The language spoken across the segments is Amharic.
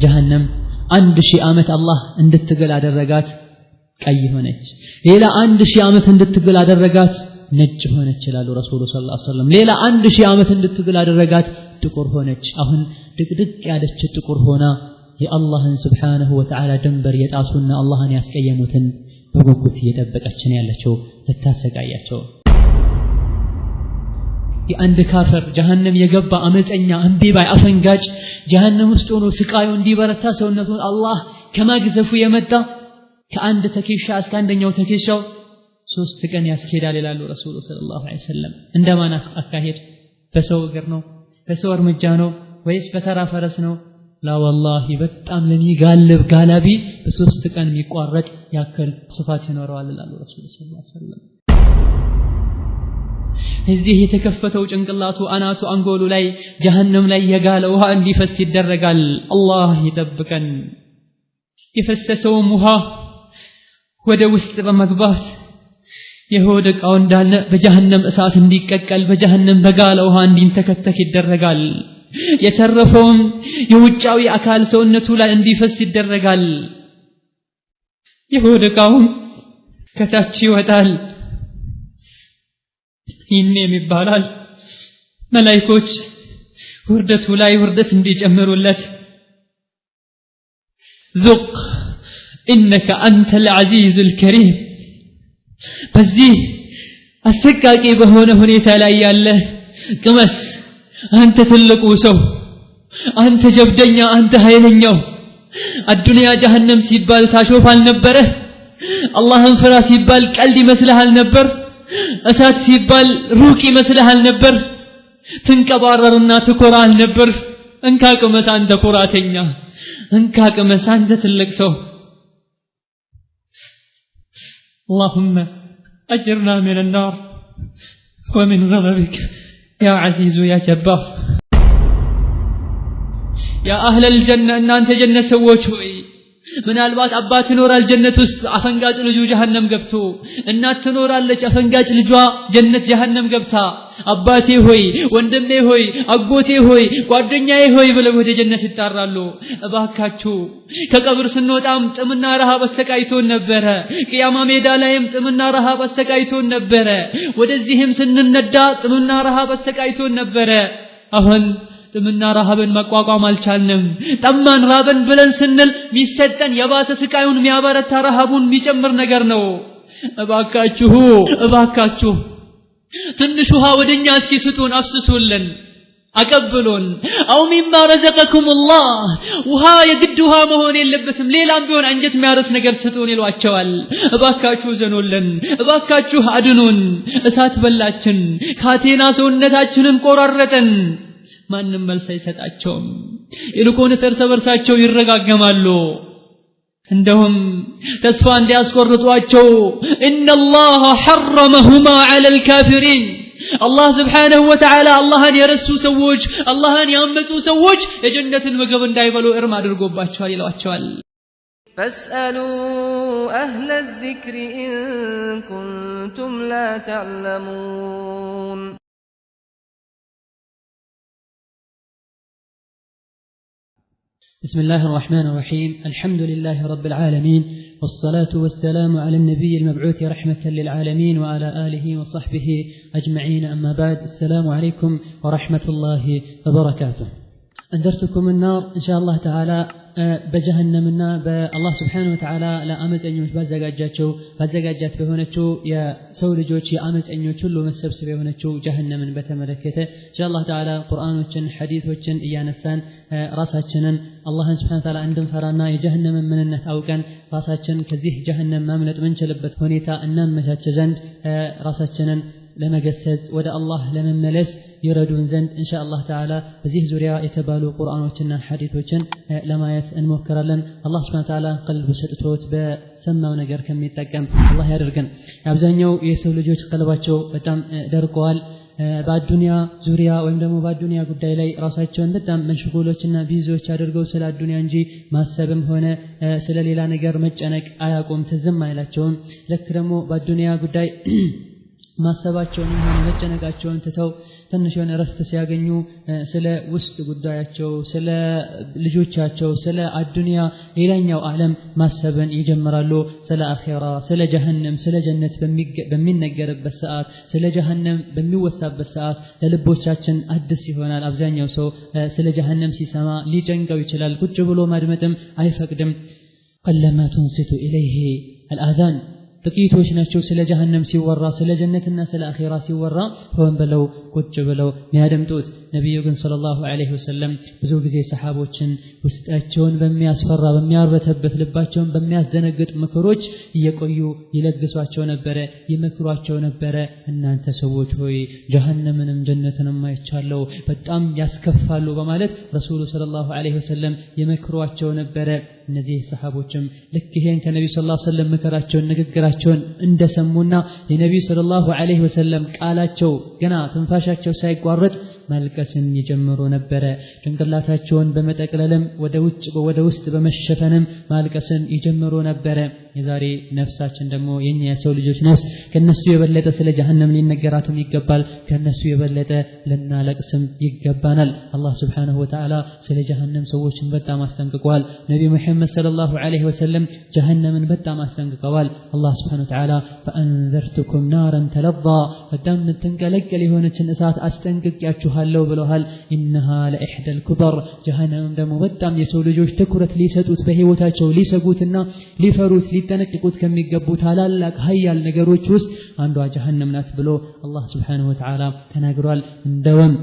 ጀሀነም 1000 ዓመት አላህ እንድትግል አደረጋት፣ ቀይ ሆነች። ሌላ 1000 ዓመት እንድትግል አደረጋት፣ ነጭ ሆነች ይላሉ ረሱሉ ሰለላሁ ዐለይሂ ወሰለም። ሌላ 1000 ዓመት እንድትግል አደረጋት፣ ጥቁር ሆነች። አሁን ድቅድቅ ያለች ጥቁር ሆና የአላህን ሱብሓነሁ ወተዓላ ድንበር የጣሱና አላህን ያስቀየሙትን በጉጉት እየጠበቀች ነው ያለችው ልታሰቃያቸው። የአንድ ካፈር ጀሀነም የገባ አመፀኛ እምቢ ባይ አፈንጋጭ ጀሀነም ውስጥ ሆኖ ስቃዩ እንዲበረታ ሰውነቱን አላህ ከማግዘፉ የመጣ ከአንድ ተኬሻ እስከ አንደኛው ተኬሻው 3 ቀን ያስኬዳል ይላሉ ረሱሉ ሰለላሁ ዐለይሂ ወሰለም። እንደማን አካሄድ? በሰው እግር ነው? በሰው እርምጃ ነው? ወይስ በተራ ፈረስ ነው? ላ ወላሂ በጣም ለሚጋልብ ጋላቢ በ3 ቀን የሚቋረጥ ያክል ስፋት ይኖረዋል ይላሉ ረሱሉ ሰለላሁ ዐለይሂ ወሰለም። እዚህ የተከፈተው ጭንቅላቱ አናቱ አንጎሉ ላይ ጀሀነም ላይ የጋለ ውሃ እንዲፈስ ይደረጋል። አላህ ይጠብቀን። የፈሰሰውም ውሃ ወደ ውስጥ በመግባት የሆድ ዕቃው እንዳለ በጀሀነም እሳት እንዲቀቀል በጀሀነም በጋለ ውሃ እንዲንተከተክ ይደረጋል። የተረፈውም የውጫዊ አካል ሰውነቱ ላይ እንዲፈስ ይደረጋል። የሆድ ዕቃውም ከታች ይወጣል። ይህኔም ይባላል መላእክቶች ውርደቱ ላይ ውርደት እንዲጨምሩለት ذق إنك أنت العزيز الكريم። በዚህ አሰቃቂ በሆነ ሁኔታ ላይ ያለ ቅመስ፣ አንተ ትልቁ ሰው፣ አንተ ጀብደኛ፣ አንተ ኃይለኛው። አዱንያ ጀሀነም ሲባል ታሾፍ አልነበረ? አላህን ፍራ ሲባል ቀልድ ይመስልሃል ነበር? እሳት ሲባል ሩቅ ይመስልሃል ነበር? ትንቀባረርና ትኮራ አልነበር? እንካ ቅመስ አንተ ኩራተኛ፣ እንካ ቅመስ አንተ ትልቅ ሰው። اللهم أجرنا من النار ومن غضبك يا عزيز يا جبار. يا أهل الجنة إن أنت جنة سووش هوي ምናልባት አባት ይኖራል ጀነት ውስጥ አፈንጋጭ ልጁ ጀሀነም ገብቶ፣ እናት ትኖራለች አፈንጋጭ ልጇ ጀነት ጀሀነም ገብታ፣ አባቴ ሆይ ወንድሜ ሆይ አጎቴ ሆይ ጓደኛዬ ሆይ ብለው ወደ ጀነት ይጣራሉ። እባካችሁ ከቀብር ስንወጣም ጥምና ረሃብ አሰቃይቶን ነበረ። ቅያማ ሜዳ ላይም ጥምና ረሃብ አሰቃይቶን ነበረ። ወደዚህም ስንነዳ ጥምና ረሃብ አሰቃይቶን ነበረ። አሁን ጥምና ረሃብን መቋቋም አልቻልንም። ጠማን ራበን ብለን ስንል ሚሰጠን የባሰ ስቃዩን የሚያበረታ ረሃቡን የሚጨምር ነገር ነው። እባካችሁ እባካችሁ ትንሽ ውሃ ወደኛ እስኪ ስጡን፣ አፍስሱልን፣ አቀብሉን። አው ሚማ ረዘቀኩሙላህ፣ ውሃ የግድ ውሃ መሆን የለበትም ሌላም ቢሆን አንጀት የሚያርስ ነገር ስጡን ይሏቸዋል። እባካችሁ ዘኑልን፣ እባካችሁ አድኑን፣ እሳት በላችን፣ ካቴና ሰውነታችንን ቆራረጠን። ማንም መልስ አይሰጣቸውም። ይልቁንስ እርስ በርሳቸው ይረጋገማሉ። እንደውም ተስፋ እንዲያስቆርጧቸው ኢነላህ ሐረመሁማ ዐለል ካፊሪን፣ አላህ ሱብሓነሁ ወተዓላ አላህን የረሱ ሰዎች፣ አላህን ያመጹ ሰዎች የጀነትን ምግብ እንዳይበሉ እርም አድርጎባቸዋል ይሏቸዋል። فاسألوا أهل الذكر إن كنتم لا تعلمون. بسم الله الرحمن الرحيم. الحمد لله رب العالمين، والصلاة والسلام على النبي المبعوث رحمة للعالمين وعلى آله وصحبه أجمعين. أما بعد، السلام عليكم ورحمة الله وبركاته. أنذرتكم النار إن شاء الله تعالى በጀሀነምና በአላህ Subhanahu Wa Ta'ala ለአመፀኞች ባዘጋጃት በሆነችው የሰው ልጆች የአመፀኞች ሁሉ መሰብሰብ የሆነችው ጀሀነምን በተመለከተ ኢንሻአላህ ተዓላ ቁርአኖችን ሐዲሶችን እያነሳን ራሳችንን አላህን Subhanahu Wa Ta'ala እንድንፈራና የጀሀነምን ምንነት አውቀን ራሳችንን ከዚህ ጀሀነም ማምለጥ ምንችልበት ሁኔታ እናመቻች ዘንድ ራሳችንን ለመገሰጽ ወደ አላህ ለመመለስ ይረዱን ዘንድ ኢንሻአላህ ተዓላ በዚህ ዙሪያ የተባሉ ቁርአኖችና ሐዲሶችን ለማየት እንሞክራለን። አላህ Subhanahu Wa Ta'ala ቀልብ ሰጥቶት በሰማው ነገር ከሚጠቀም አላህ ያደርገን። አብዛኛው የሰው ልጆች ቀልባቸው በጣም ደርቀዋል። በአዱንያ ዙሪያ ወይም ደግሞ በአዱንያ ጉዳይ ላይ ራሳቸውን በጣም መሽጉሎችና ቢዚዎች አድርገው ስለ አዱንያ እንጂ ማሰብም ሆነ ስለ ሌላ ነገር መጨነቅ አያውቁም፣ ትዝም አይላቸውም። ልክ ደግሞ በአዱንያ ጉዳይ ማሰባቸውን ሆነ መጨነቃቸውን ትተው ትንሽ የሆነ እረፍት ሲያገኙ ስለ ውስጥ ጉዳያቸው፣ ስለ ልጆቻቸው፣ ስለ አዱንያ ሌላኛው ዓለም ማሰብን ይጀምራሉ። ስለ አኺራ፣ ስለ ጀሀነም፣ ስለ ጀነት በሚነገርበት ሰዓት፣ ስለ ጀሀነም በሚወሳበት ሰዓት ለልቦቻችን አዲስ ይሆናል። አብዛኛው ሰው ስለ ጀሀነም ሲሰማ ሊጨንቀው ይችላል። ቁጭ ብሎ ማድመጥም አይፈቅድም። ቀለማ ትንሲቱ ኢለይሂ አልአዛን፣ ጥቂቶች ናቸው ስለ ጀሀነም ሲወራ፣ ስለ ጀነትና ስለ አኺራ ሲወራ ሆን ብለው ቁጭ ብለው የሚያደምጡት። ነቢዩ ግን ሰለላሁ ዐለይሂ ወሰለም ብዙ ጊዜ ሰሓቦችን ውስጣቸውን በሚያስፈራ፣ በሚያርበተበት፣ ልባቸውን በሚያስደነግጥ ምክሮች እየቆዩ ይለግሷቸው ነበረ፣ ይመክሯቸው ነበረ። እናንተ ሰዎች ሆይ ጀሀነምንም ጀነትንም አይቻለሁ፣ በጣም ያስከፋሉ በማለት ረሱሉ ሰለላሁ ዐለይሂ ወሰለም ይመክሯቸው ነበረ። እነዚህ ሰሓቦችም ልክ ይሄን ከነቢዩ ሰለላሁ ዐለይሂ ወሰለም ምክራቸውን፣ ንግግራቸውን እንደሰሙና የነቢዩ ሰለላሁ ዐለይሂ ወሰለም ቃላቸው ገና ትንፋሻቸው ሳይቋረጥ ማልቀስን ይጀምሩ ነበረ። ጭንቅላታቸውን በመጠቅለልም ወደ ውጭ ወደ ውስጥ በመሸፈንም ማልቀስን ይጀምሩ ነበረ። የዛሬ ነፍሳችን ደግሞ የኛ የሰው ልጆች ነፍስ ከነሱ የበለጠ ስለ ጀሀነም ሊነገራትም ይገባል። ከነሱ የበለጠ ልናለቅስም ይገባናል። አላህ ስብሓነሁ ወተዓላ ስለ ጀሀነም ሰዎችን በጣም አስጠንቅቀዋል። ነቢ ሙሐመድ ሰለላሁ ዐለይሂ ወሰለም ጀሀነምን በጣም አስጠንቅቀዋል። አላህ ስብሓነሁ ወተዓላ ፈአንዘርቱኩም ናረን ተለዛ፣ በጣም የምትንቀለቀል የሆነችን እሳት አስጠንቅቄያችኋለሁ ብለዋል። ኢነሃ ለኢሕደል ኩበር፣ ጀሀነምም ደግሞ በጣም የሰው ልጆች ትኩረት ሊሰጡት፣ በህይወታቸው ሊሰጉትና ሊፈሩት፣ ሊጠነቅቁት ከሚገቡ ታላላቅ ሀያል ነገሮች ውስጥ አንዷ ጀሀነም ናት ብሎ አላህ ስብሓነሁ ወተዓላ ተናግሯል። እንደውም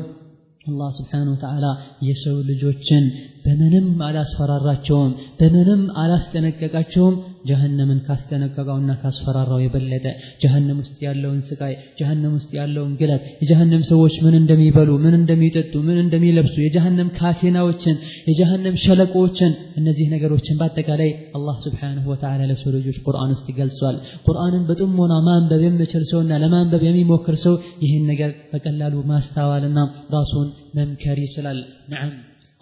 አላህ ስብሓነሁ ወተዓላ የሰው ልጆችን በምንም አላስፈራራቸውም፣ በምንም አላስጠነቀቃቸውም። ጀሀነምን ካስጠነቀቀውና ካስፈራራው የበለጠ ጀሀነም ውስጥ ያለውን ስቃይ፣ ጀሀነም ውስጥ ያለውን ግለት፣ የጀሀነም ሰዎች ምን እንደሚበሉ፣ ምን እንደሚጠጡ፣ ምን እንደሚለብሱ፣ የጀሀነም ካቴናዎችን፣ የጀሀነም ሸለቆዎችን፣ እነዚህ ነገሮችን በአጠቃላይ አላህ ስብሓነሁ ወተዓላ ለሰው ልጆች ቁርአን ውስጥ ገልጿል። ቁርአንን በጥሞና ማንበብ የሚችል ሰውና ለማንበብ የሚሞክር ሰው ይህን ነገር በቀላሉ ማስተዋልና ራሱን መምከር ይችላል። ነዓም፣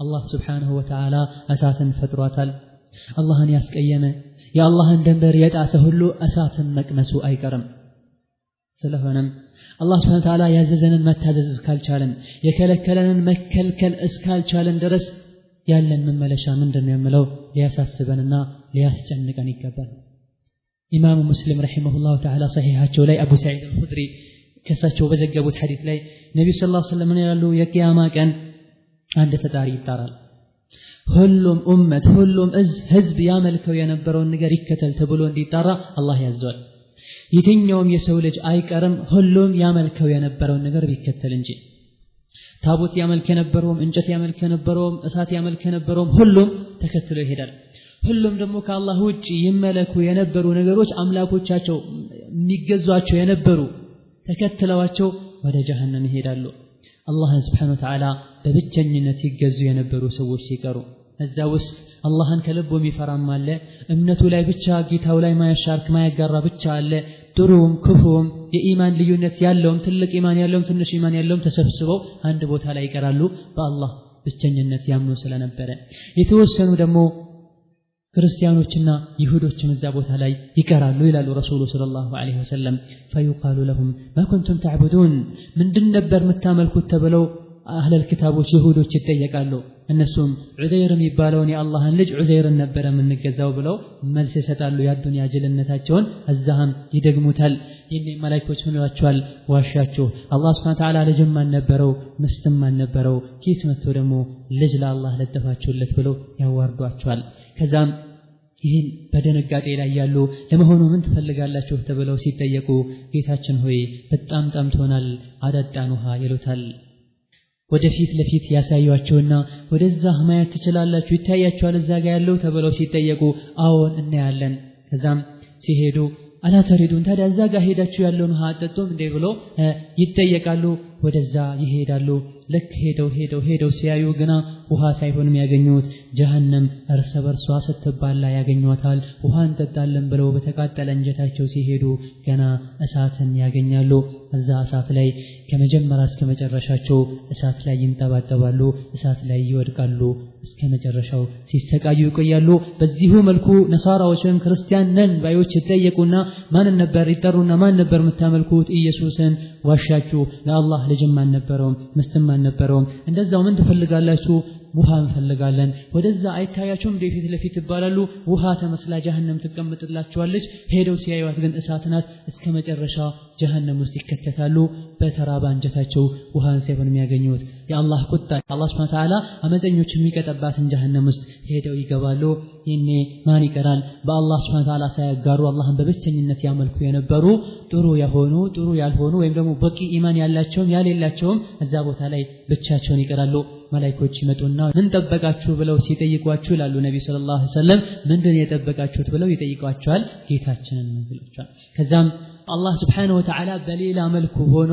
አላህ ስብሓነሁ ወተዓላ እሳትን ፈጥሯታል። አላህን ያስቀየመ፣ የአላህን ደንበር የጣሰ ሁሉ እሳትን መቅመሱ አይቀርም። ስለሆነም አላህ ስብሓነሁ ወተዓላ ያዘዘንን መታዘዝ እስካልቻለን፣ የከለከለንን መከልከል እስካልቻለን ድረስ ያለን መመለሻ ምንድን ነው የምለው ሊያሳስበንና ሊያስጨንቀን ይገባል። ኢማሙ ሙስሊም ረሒመሁላሁ ተዓላ ሰሒሓቸው ላይ አቡ ሰዒድ አልኹድሪ ከሳቸው በዘገቡት ሐዲስ ላይ ነቢዩ ሰለላሁ ዐለይሂ ወሰለም ምን ይላሉ? የቂያማ ቀን አንድ ተጣሪ ይጣራል። ሁሉም ኡመት፣ ሁሉም ህዝብ ያመልከው የነበረውን ነገር ይከተል ተብሎ እንዲጣራ አላህ ያዟል። የትኛውም የሰው ልጅ አይቀርም ሁሉም ያመልከው የነበረውን ነገር ቢከተል እንጂ። ታቦት ያመልክ የነበረውም፣ እንጨት ያመልክ የነበረውም፣ እሳት ያመልክ የነበረውም ሁሉም ተከትሎ ይሄዳል። ሁሉም ደግሞ ከአላህ ውጭ ይመለኩ የነበሩ ነገሮች፣ አምላኮቻቸው የሚገዟቸው የነበሩ ተከትለዋቸው ወደ ጀሀነም ይሄዳሉ። አላህን ስብሓነሁ ወተዓላ በብቸኝነት ሲገዙ የነበሩ ሰዎች ሲቀሩ እዛ ውስጥ አላህን ከልቡ የሚፈራም አለ። እምነቱ ላይ ብቻ ጌታው ላይ ማያሻርክ ማያጋራ ብቻ አለ። ጥሩም ክፉም፣ የኢማን ልዩነት ያለውም፣ ትልቅ ኢማን ያለውም፣ ትንሽ ኢማን ያለውም ተሰብስበው አንድ ቦታ ላይ ይቀራሉ በአላህ ብቸኝነት ያምኑ ስለነበረ። የተወሰኑ ደግሞ ክርስቲያኖችና ይሁዶችም እዛ ቦታ ላይ ይቀራሉ ይላሉ ረሱሉ ሰለላሁ ዐለይሂ ወሰለም። ፈዩቃሉ ለሁም ማ ኩንቱም ተዕቡዱን፣ ምንድን ነበር የምታመልኩት ተብለው አህለል ኪታቦች ይሁዶች ይጠየቃሉ። እነሱም ዑዘይር የሚባለውን የአላህን ልጅ ዑዘይርን ነበረ የምንገዛው ብለው መልስ ይሰጣሉ። የአዱንያ ጅልነታቸውን እዛህም ይደግሙታል። ይህኔ መላኢኮች ምን ይሏቸዋል? ዋሻችሁ፣ አላህ ሱብሓነሁ ወተዓላ ልጅም አልነበረው፣ ምስትም አልነበረው፣ ኪስ መጥቶ ደግሞ ልጅ ለአላህ ለጠፋችሁለት ብለው ያዋርዷቸዋል። ከዛም ይህን በድንጋጤ ላይ ያሉ ለመሆኑ ምን ትፈልጋላችሁ ተብለው ሲጠየቁ ጌታችን ሆይ በጣም ጠምቶናል፣ አጠጣን ውሃ ይሉታል። ወደፊት ለፊት ያሳዩአቸውና ወደዛ ማየት ትችላላችሁ፣ ይታያችኋል እዛ ጋር ያለው ተብለው ሲጠየቁ አዎን እናያለን። ከዛም ሲሄዱ አላ ተሪዱን፣ ታዲያ እዛ ጋር ሄዳችሁ ያለውን ውሃ አጠጡም እንዴ ብሎ ይጠየቃሉ። ወደዛ ይሄዳሉ። ልክ ሄደው ሄደው ሄደው ሲያዩ ግና ውሃ ሳይሆን የሚያገኙት ጀሀነም እርስ በርሷ ስትባላ ያገኟታል። ውሃ እንጠጣለን ብለው በተቃጠለ እንጀታቸው ሲሄዱ ገና እሳትን ያገኛሉ። እዛ እሳት ላይ ከመጀመሪያ እስከ መጨረሻቸው እሳት ላይ ይንጠባጠባሉ፣ እሳት ላይ ይወድቃሉ። እስከ መጨረሻው ሲሰቃዩ ይቆያሉ። በዚሁ መልኩ ነሳራዎች ወይም ክርስቲያን ነን ባዮች ይጠየቁና ማንን ነበር ይጠሩና ማን ነበር የምታመልኩት? ኢየሱስን። ዋሻችሁ። ለአላህ ልጅም አልነበረውም ምስትም አልነበረውም። እንደዛው ምን ትፈልጋላችሁ? ውሃ እንፈልጋለን። ወደዛ አይታያችሁም እንደ ፊት ለፊት ይባላሉ። ውሃ ተመስላ ጀሀነም ትቀመጥላቸዋለች። ሄደው ሲያዩዋት ግን እሳት ናት። እስከ መጨረሻ ጀሀነም ውስጥ ይከተታሉ። በተራባ አንጀታቸው ውሃን ሳይሆን የሚያገኙት የአላህ ቁጣ፣ አላህ ሱብሓነሁ ወተዓላ አመፀኞች የሚቀጠባትን ጀሀነም ውስጥ ሄደው ይገባሉ። ይኔ ማን ይቀራል? በአላህ ሱብሓነሁ ወተዓላ ሳያጋሩ አላህን በብቸኝነት ያመልኩ የነበሩ ጥሩ የሆኑ ጥሩ ያልሆኑ ወይም ደግሞ በቂ ኢማን ያላቸውም ያሌላቸውም እዛ ቦታ ላይ ብቻቸውን ይቀራሉ። መላእክቶች ይመጡና ምን ጠበቃችሁ ብለው ሲጠይቋችሁ ይላሉ ነብዩ ሰለላሁ ዐለይሂ ወሰለም፣ ምንድን የጠበቃችሁት ብለው ይጠይቋቸዋል። ጌታችንን ይሏቸዋል። ከዛም አላህ ስብሓነሁ ወተዓላ በሌላ መልኩ ሆኖ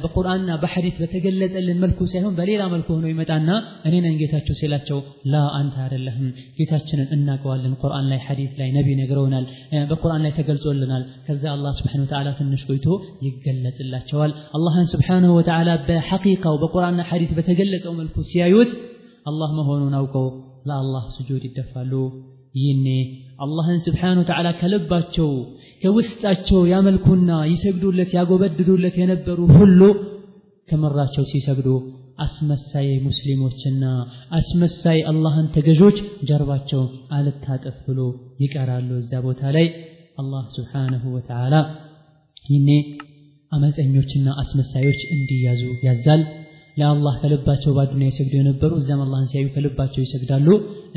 በቁርአንና በሐዲስ በተገለጸልን መልኩ ሳይሆን በሌላ መልኩ ሆኖ ይመጣና እኔ ነኝ ጌታችሁ ሲላቸው፣ ላ አንተ አይደለህም፣ ጌታችንን እናውቀዋለን፣ ቁርአን ላይ ሐዲስ ላይ ነቢ ነግረውናል፣ በቁርአን ላይ ተገልጾልናል። ከዛ አላህ ስብሓነሁ ወተዓላ ትንሽ ቆይቶ ይገለጽላቸዋል። አላህን ስብሓነሁ ወተዓላ በሐቂቃው በቁርአንና ሐዲስ በተገለጸው መልኩ ሲያዩት አላህ መሆኑን አውቀው ለአላህ ስጁድ ይደፋሉ። ይህኔ አላህን ስብሓነሁ ወተዓላ ከልባቸው ከውስጣቸው ያመልኩና ይሰግዱለት ያጎበድዱለት የነበሩ ሁሉ ከመራቸው ሲሰግዱ አስመሳይ ሙስሊሞችና አስመሳይ አላህን ተገዦች ጀርባቸው አልታጠፍ ብሎ ይቀራሉ እዛ ቦታ ላይ። አላህ ስብሓነሁ ወተዓላ ይህኔ አመፀኞችና አስመሳዮች እንዲያዙ ያዛል። ለአላህ ከልባቸው ባዱንያ ይሰግዱ የነበሩ እዛም አላህን ሲያዩ ከልባቸው ይሰግዳሉ።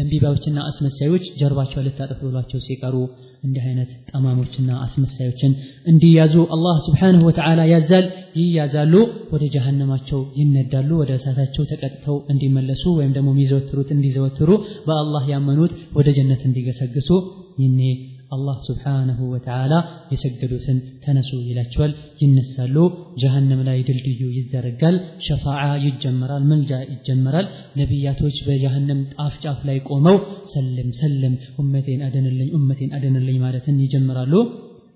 እምቢባዮችና አስመሳዮች ጀርባቸው ልታጠፍ ብሏቸው ሲቀሩ እንዲህ አይነት ጠማሞችና አስመሳዮችን እንዲያዙ አላህ ስብሓነሁ ወተዓላ ያዛል። ይያዛሉ፣ ወደ ጀሀነማቸው ይነዳሉ። ወደ እሳታቸው ተቀጥተው እንዲመለሱ ወይም ደግሞ የሚዘወትሩት እንዲዘወትሩ፣ በአላህ ያመኑት ወደ ጀነት እንዲገሰግሱ ይኔ አላህ ስብሓነሁ ወተዓላ የሰገዱትን ተነሱ ይላቸዋል። ይነሳሉ። ጀሀነም ላይ ድልድዩ ይዘረጋል። ሸፋዓ ይጀመራል፣ ምልጃ ይጀመራል። ነቢያቶች በጀሀነም ጫፍ ጫፍ ላይ ቆመው ሰልም ሰልም፣ ኡመቴን አድንልኝ፣ ኡመቴን አድንልኝ ማለትን ይጀምራሉ።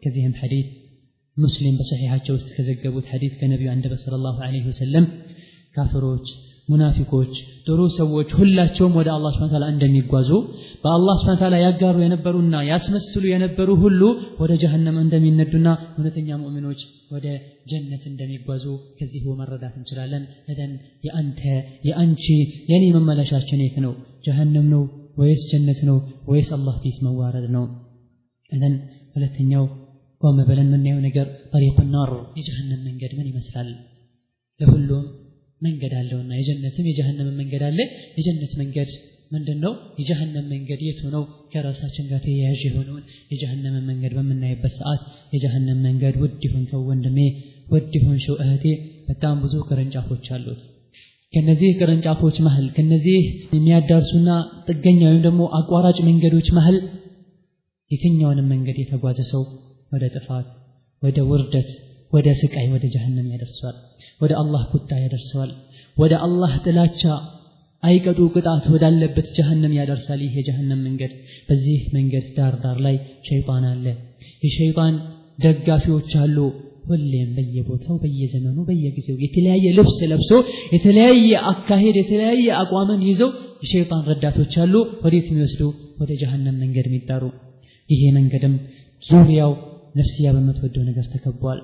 ከዚህም ሐዲስ ሙስሊም በሰሒሓቸው ውስጥ ከዘገቡት ሐዲስ ከነቢዩ አንደበት ሰለላሁ ዐለይሂ ወሰለም ካፍሮች፣ ሙናፊቆች፣ ጥሩ ሰዎች ሁላቸውም ወደ አላህ ሱብሓነሁ ወተዓላ እንደሚጓዙ፣ በአላህ ሱብሓነሁ ወተዓላ ያጋሩ የነበሩና ያስመስሉ የነበሩ ሁሉ ወደ ጀሀነም እንደሚነዱና እውነተኛ ሙእሚኖች ወደ ጀነት እንደሚጓዙ ከዚሁ መረዳት እንችላለን። እደን የአንተ የአንቺ የኔ መመለሻችን የት ነው? ጀሀነም ነው ወይስ ጀነት ነው ወይስ አላህ ፊት መዋረድ ነው? እደን ሁለተኛው ቆም ብለን የምናየው ነገር ጠሪቁ ናር፣ የጀሀነም መንገድ ምን ይመስላል? ለሁሉም መንገድ አለውና የጀነትም የጀሀነም መንገድ አለ። የጀነት መንገድ ምንድነው? የጀሀነም መንገድ የቱ ነው? ከራሳችን ጋር ተያያዥ የሆነውን የጀሀነም መንገድ በምናይበት ሰዓት የጀሀነም መንገድ ውድ ይሁን ወንድሜ፣ ውድ ይሁን እህቴ፣ በጣም ብዙ ቅርንጫፎች አሉት። ከነዚህ ቅርንጫፎች መሃል፣ ከነዚህ የሚያዳርሱና ጥገኛ ወይም ደግሞ አቋራጭ መንገዶች መሃል የትኛውንም መንገድ የተጓዘ ሰው ወደ ጥፋት፣ ወደ ውርደት፣ ወደ ስቃይ፣ ወደ ጀሀነም ያደርሰዋል። ወደ አላህ ቁጣ ያደርሰዋል። ወደ አላህ ጥላቻ አይቀጡ ቅጣት ወዳለበት ጀሀነም ያደርሳል። ይህ የጀሀነም መንገድ። በዚህ መንገድ ዳር ዳር ላይ ሸይጣን አለ። የሸይጣን ደጋፊዎች አሉ። ሁሌም በየቦታው በየዘመኑ በየጊዜው የተለያየ ልብስ ለብሶ የተለያየ አካሄድ የተለያየ አቋምን ይዘው የሸይጣን ረዳቶች አሉ። ወዴት የሚወስዱ? ወደ ጀሀነም መንገድ የሚጠሩ። ይሄ መንገድም ዙሪያው ነፍስያ በምትወደው ነገር ተከቧል።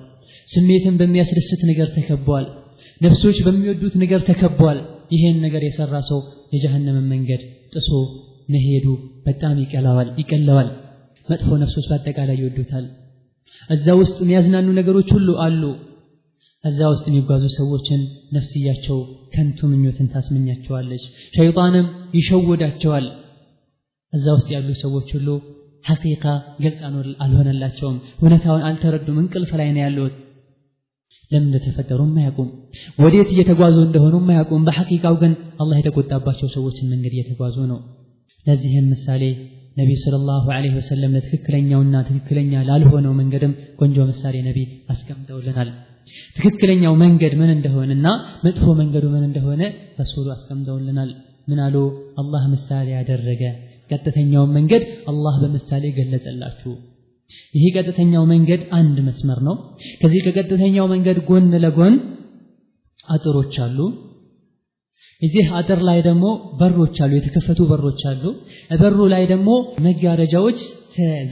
ስሜትን በሚያስደስት ነገር ተከቧል። ነፍሶች በሚወዱት ነገር ተከቧል። ይሄን ነገር የሰራ ሰው የጀሀነምን መንገድ ጥሶ መሄዱ በጣም ይቀለዋል። መጥፎ ነፍሶች በአጠቃላይ ይወዱታል። እዛ ውስጥ የሚያዝናኑ ነገሮች ሁሉ አሉ። እዛ ውስጥ የሚጓዙ ሰዎችን ነፍስያቸው ከንቱ ምኞትን ታስመኛቸዋለች። ሸይጣንም ይሸውዳቸዋል። እዛ ውስጥ ያሉ ሰዎች ሁሉ ሐቂቃ ግልጽ አልሆነላቸውም። እውነታውን አልተረዱም። እንቅልፍ ላይ ነው ያሉት። ለምን እንደተፈጠሩም አያውቁም። ወዴት እየተጓዙ እንደሆኑም አያውቁም። በሐቂቃው ግን አላህ የተቆጣባቸው ሰዎችን መንገድ እየተጓዙ ነው። ለዚህም ምሳሌ ነቢ ሰለላሁ ዐለይሂ ወሰለም ለትክክለኛውና ትክክለኛ ላልሆነው መንገድም ቆንጆ ምሳሌ ነቢ አስቀምጠውልናል። ትክክለኛው መንገድ ምን እንደሆነና መጥፎ መንገዱ ምን እንደሆነ ረሱሉ አስቀምጠውልናል። ምን አሉ? አላህ ምሳሌ ያደረገ ቀጥተኛውን መንገድ አላህ በምሳሌ ገለጸላችሁ። ይሄ ቀጥተኛው መንገድ አንድ መስመር ነው። ከዚህ ከቀጥተኛው መንገድ ጎን ለጎን አጥሮች አሉ። እዚህ አጥር ላይ ደግሞ በሮች አሉ፣ የተከፈቱ በሮች አሉ። በሩ ላይ ደግሞ መጋረጃዎች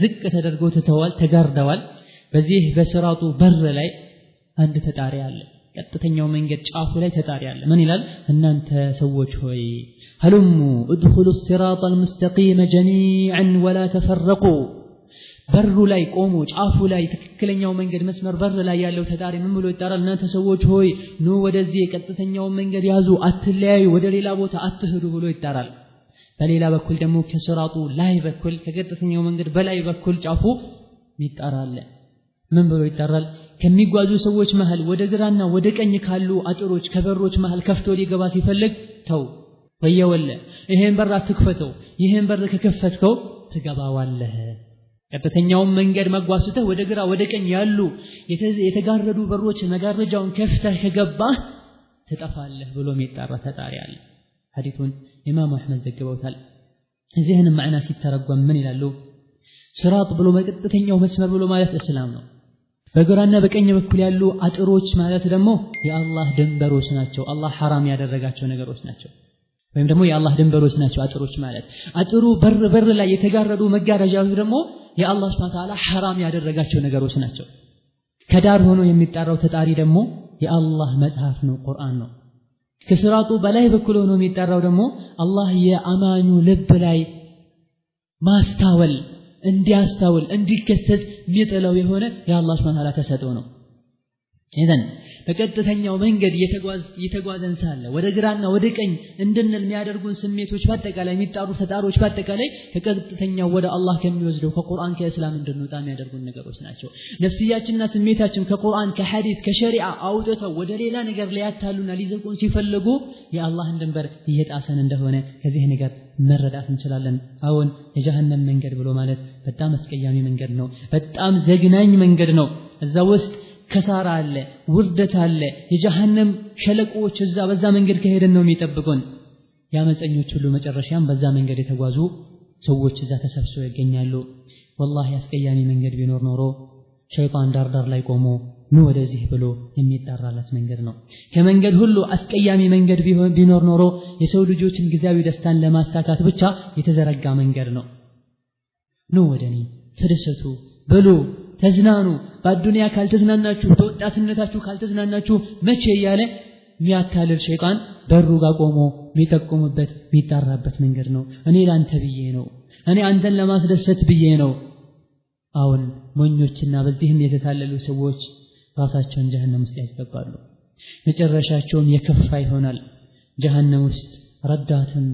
ዝቅ ተደርገው ተተዋል፣ ተጋርደዋል። በዚህ በስራጡ በር ላይ አንድ ተጣሪ አለ። ቀጥተኛው መንገድ ጫፉ ላይ ተጣሪ አለ። ምን ይላል? እናንተ ሰዎች ሆይ هلموا ادخلوا الصراط المستقيم جميعا ولا تفرقوا። በሩ ላይ ቆሞ ጫፉ ላይ ትክክለኛው መንገድ መስመር በር ላይ ያለው ተጣሪ ምን ብሎ ይጣራል? እናንተ ሰዎች ሆይ ኑ ወደዚህ ቀጥተኛው መንገድ ያዙ፣ አትለያዩ፣ ወደ ሌላ ቦታ አትሄዱ ብሎ ይጣራል። በሌላ በኩል ደግሞ ከስራጡ ላይ በኩል ከቀጥተኛው መንገድ በላይ በኩል ጫፉ ይጣራል። ምን ብሎ ይጣራል? ከሚጓዙ ሰዎች መሃል ወደ ግራና ወደ ቀኝ ካሉ አጥሮች ከበሮች መሃል ከፍቶ ሊገባ ሲፈልግ ተው ወየወለ፣ ይሄን በር አትክፈተው፣ ይሄን በር ከከፈትከው ትገባዋለህ። ቀጥተኛውን መንገድ መጓዝ ስተህ ወደ ግራ ወደ ቀኝ ያሉ የተጋረዱ በሮች መጋረጃውን ከፍተህ ከገባህ ትጠፋለህ ብሎ የሚጣራ ተጣሪ አለ። ሐዲሱን ኢማም አሕመድ ዘግበውታል። እዚህንም ማዕና ሲተረጎም ምን ይላሉ? ስራጥ ብሎ በቀጥተኛው መስመር ብሎ ማለት እስላም ነው። በግራና በቀኝ በኩል ያሉ አጥሮች ማለት ደግሞ የአላህ ድንበሮች ናቸው። አላህ ሐራም ያደረጋቸው ነገሮች ናቸው። ወይም ደግሞ የአላህ ድንበሮች ናቸው አጥሮች ማለት። አጥሩ በር በር ላይ የተጋረዱ መጋረጃዎች ደግሞ የአላህ ሱብሓነሁ ወተዓላ ሐራም ያደረጋቸው ነገሮች ናቸው። ከዳር ሆኖ የሚጣራው ተጣሪ ደግሞ የአላህ መጽሐፍ ነው፣ ቁርአን ነው። ከስራጡ በላይ በኩል ሆኖ የሚጣራው ደግሞ አላህ የአማኙ ልብ ላይ ማስታወል እንዲያስታውል እንዲከሰት የሚጥለው የሆነ የአላህ ሱብሓነሁ ወተዓላ ተሰጥኦ ነው። ኢዘን በቀጥተኛው መንገድ እየተጓዘን ሳለ ወደ ግራና ወደ ቀኝ እንድንል የሚያደርጉን ስሜቶች በአጠቃላይ የሚጣሩ ተጣሮች በአጠቃላይ ከቀጥተኛው ወደ አላህ ከሚወስደው ከቁርአን ከእስላም እንድንወጣ የሚያደርጉን ነገሮች ናቸው። ነፍስያችንና ስሜታችን ከቁርአን ከሐዲስ ከሸሪዓ አውጥተው ወደ ሌላ ነገር ሊያታሉና ሊዘቁን ሲፈልጉ የአላህን ድንበር እየጣሰን እንደሆነ ከዚህ ነገር መረዳት እንችላለን። አሁን የጀሃነም መንገድ ብሎ ማለት በጣም አስቀያሚ መንገድ ነው። በጣም ዘግናኝ መንገድ ነው። እዛ ውስጥ ከሳራ አለ፣ ውርደት አለ፣ የጀሃነም ሸለቆዎች እዛ በዛ መንገድ ከሄደን ነው የሚጠብቁን። ያመፀኞች ሁሉ መጨረሻም በዛ መንገድ የተጓዙ ሰዎች እዛ ተሰብስበው ይገኛሉ። ወላሂ አስቀያሚ መንገድ ቢኖር ኖሮ ሸይጣን ዳር ዳር ላይ ቆሞ ኑ ወደዚህ ብሎ የሚጣራላት መንገድ ነው። ከመንገድ ሁሉ አስቀያሚ መንገድ ቢኖር ኖሮ የሰው ልጆችን ጊዜያዊ ደስታን ለማሳካት ብቻ የተዘረጋ መንገድ ነው። ኑ ወደኔ ተደሰቱ፣ ብሉ፣ ተዝናኑ፣ በዱንያ ካልተዝናናችሁ በወጣትነታችሁ ካልተዝናናችሁ መቼ እያለ የሚያታልል ሸይጣን በሩ ጋር ቆሞ የሚጠቁምበት የሚጣራበት መንገድ ነው። እኔ ላንተ ብዬ ነው፣ እኔ አንተን ለማስደሰት ብዬ ነው። አሁን ሞኞችና በዚህም የተታለሉ ሰዎች ራሳቸውን ጀሃነም ውስጥ ያስገባሉ። መጨረሻቸውም የከፋ ይሆናል። ጀሃነም ውስጥ ረዳትም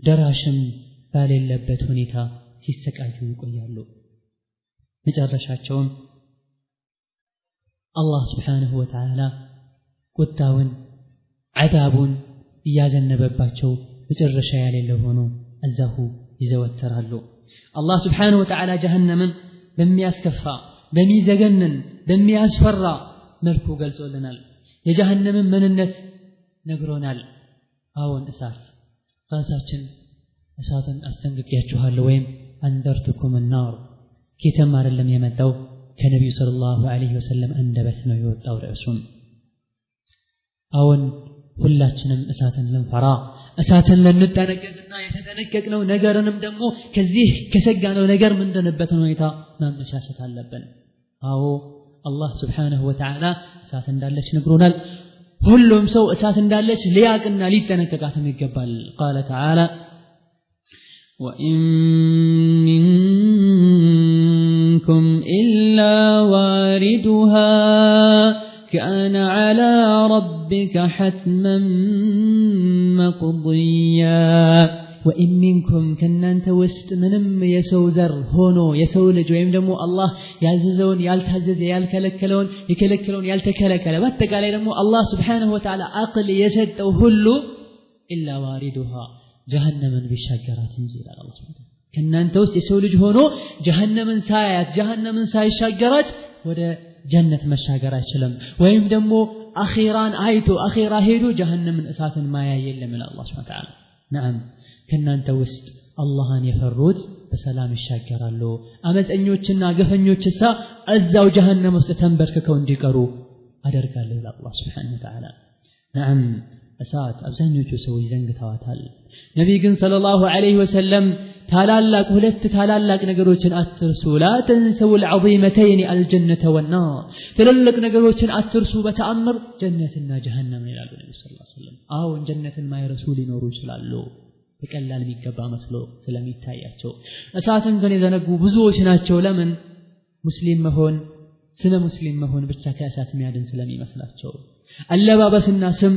ደራሽም ባሌለበት ሁኔታ ሲሰቃዩ ይቆያሉ። መጨረሻቸውም አላህ ስብሓነሁ ወተዓላ ቁጣውን ዐዛቡን እያዘነበባቸው መጨረሻ የሌለው ሆኖ እዛሁ ይዘወተራሉ። አላህ ስብሓነሁ ወተዓላ ጀሃነምን በሚያስከፋ በሚዘገንን በሚያስፈራ መልኩ ገልጾልናል። የጀሃነምን ምንነት ነግሮናል። አዎን እሳት ራሳችን እሳትን አስጠንቅቄያችኋለሁ ወይም አንደርቱኩም ናር ኬተም አይደለም የመጣው ከነቢዩ ሰለላሁ ዐለይሂ ወሰለም አንደበት ነው የወጣው ርዕሱም። አዎን ሁላችንም እሳትን ልንፈራ እሳትን ልንጠነቀቅና የተጠነቀቅነው ነገርንም ደግሞ ከዚህ ከሰጋነው ነገር ምንድንበትን ሁኔታ ማመቻቸት አለብን። አዎ አላህ ስብሓነሁ ወተዓላ እሳት እንዳለች ነግሮናል። ሁሉም ሰው እሳት እንዳለች ሊያቅና ሊጠነቀቃትም ይገባል። ቃለ ተዓላ وإن منكم إلا واردها كان على ربك حتما مقضيا። وإن منكم ከእናንተ ውስጥ ምንም የሰው ዘር ሆኖ የሰው ልጅ ወይም ደግሞ አላህ ያዘዘውን ያልታዘዘ ያልከለከለውን የከለከለውን ያልተከለከለ በአጠቃላይ ደግሞ አላህ ስብሓነሁ ወተዓላ አቅል የሰጠው ሁሉ ኢላ ዋሪዱሃ ጀሃነምን ቢሻገራት እንጂ ይላል አላህ ሱብሓነሁ ወተዓላ። ከእናንተ ውስጥ የሰው ልጅ ሆኖ ጀሃነምን ሳያያት ጀሃነምን ሳይሻገራት ወደ ጀነት መሻገር አይችልም። ወይም ደግሞ አኺራን አይቶ አኺራ ሄዶ ጀሃነምን እሳትን ማያ የለም ይላል አላህ ሱብሓነሁ ወተዓላ። ነዓም ከእናንተ ውስጥ አላህን የፈሩት በሰላም ይሻገራሉ። አመፀኞችና ገፈኞችሳ እዛው ጀሃነም ውስጥ ተንበርክከው እንዲቀሩ አደርጋለሁ ይላል አላህ ሱብሓነሁ ወተዓላ። ነዓም እሳት አብዛኞቹ ሰዎች ዘንግተዋታል። ነቢይ ግን ሰለላሁ ዐለይሂ ወሰለም ታላላቅ ሁለት ታላላቅ ነገሮችን አትርሱ፣ ላ ተንሰው العظيمتين الجنة والنار፣ ትልልቅ ነገሮችን አትርሱ በተአምር ጀነትና ጀሃነም ይላሉ ነብዩ ሰለላሁ ዐለይሂ ወሰለም። አሁን ጀነትን ማይረሱ ሊኖሩ ይችላሉ በቀላል የሚገባ መስሎ ስለሚታያቸው። እሳትን ግን የዘነጉ ብዙዎች ናቸው። ለምን? ሙስሊም መሆን ስለ ሙስሊም መሆን ብቻ ከእሳት የሚያድን ስለሚመስላቸው፣ አለባበስና ስም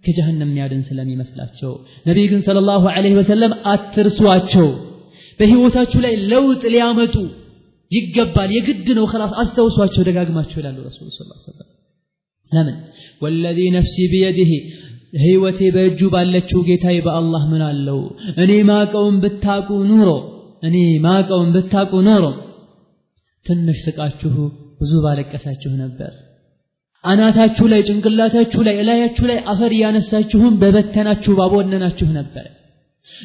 ከጀሃነም የሚያድን ስለሚመስላቸው። ነብይ ግን ሰለላሁ ዐለይሂ ወሰለም አትርሷቸው፣ በህይወታችሁ ላይ ለውጥ ሊያመጡ ይገባል፣ የግድ ነው፣ خلاص አስታውሷቸው ደጋግማችሁ ይላሉ ረሱል ሰለላሁ ዐለይሂ ወሰለም። ለምን? ወለዚ ነፍሲ ቢየዲሂ ህይወቴ በእጁ ባለችው ጌታዬ በአላህ ምን አለው፣ እኔ ማቀውን ብታቁ ኑሮ እኔ ማቀውን ብታቁ ኖሮ ትንሽ ስቃችሁ ብዙ ባለቀሳችሁ ነበር። አናታችሁ ላይ ጭንቅላታችሁ ላይ እላያችሁ ላይ አፈር ያነሳችሁም በበተናችሁ ባቦነናችሁ ነበር።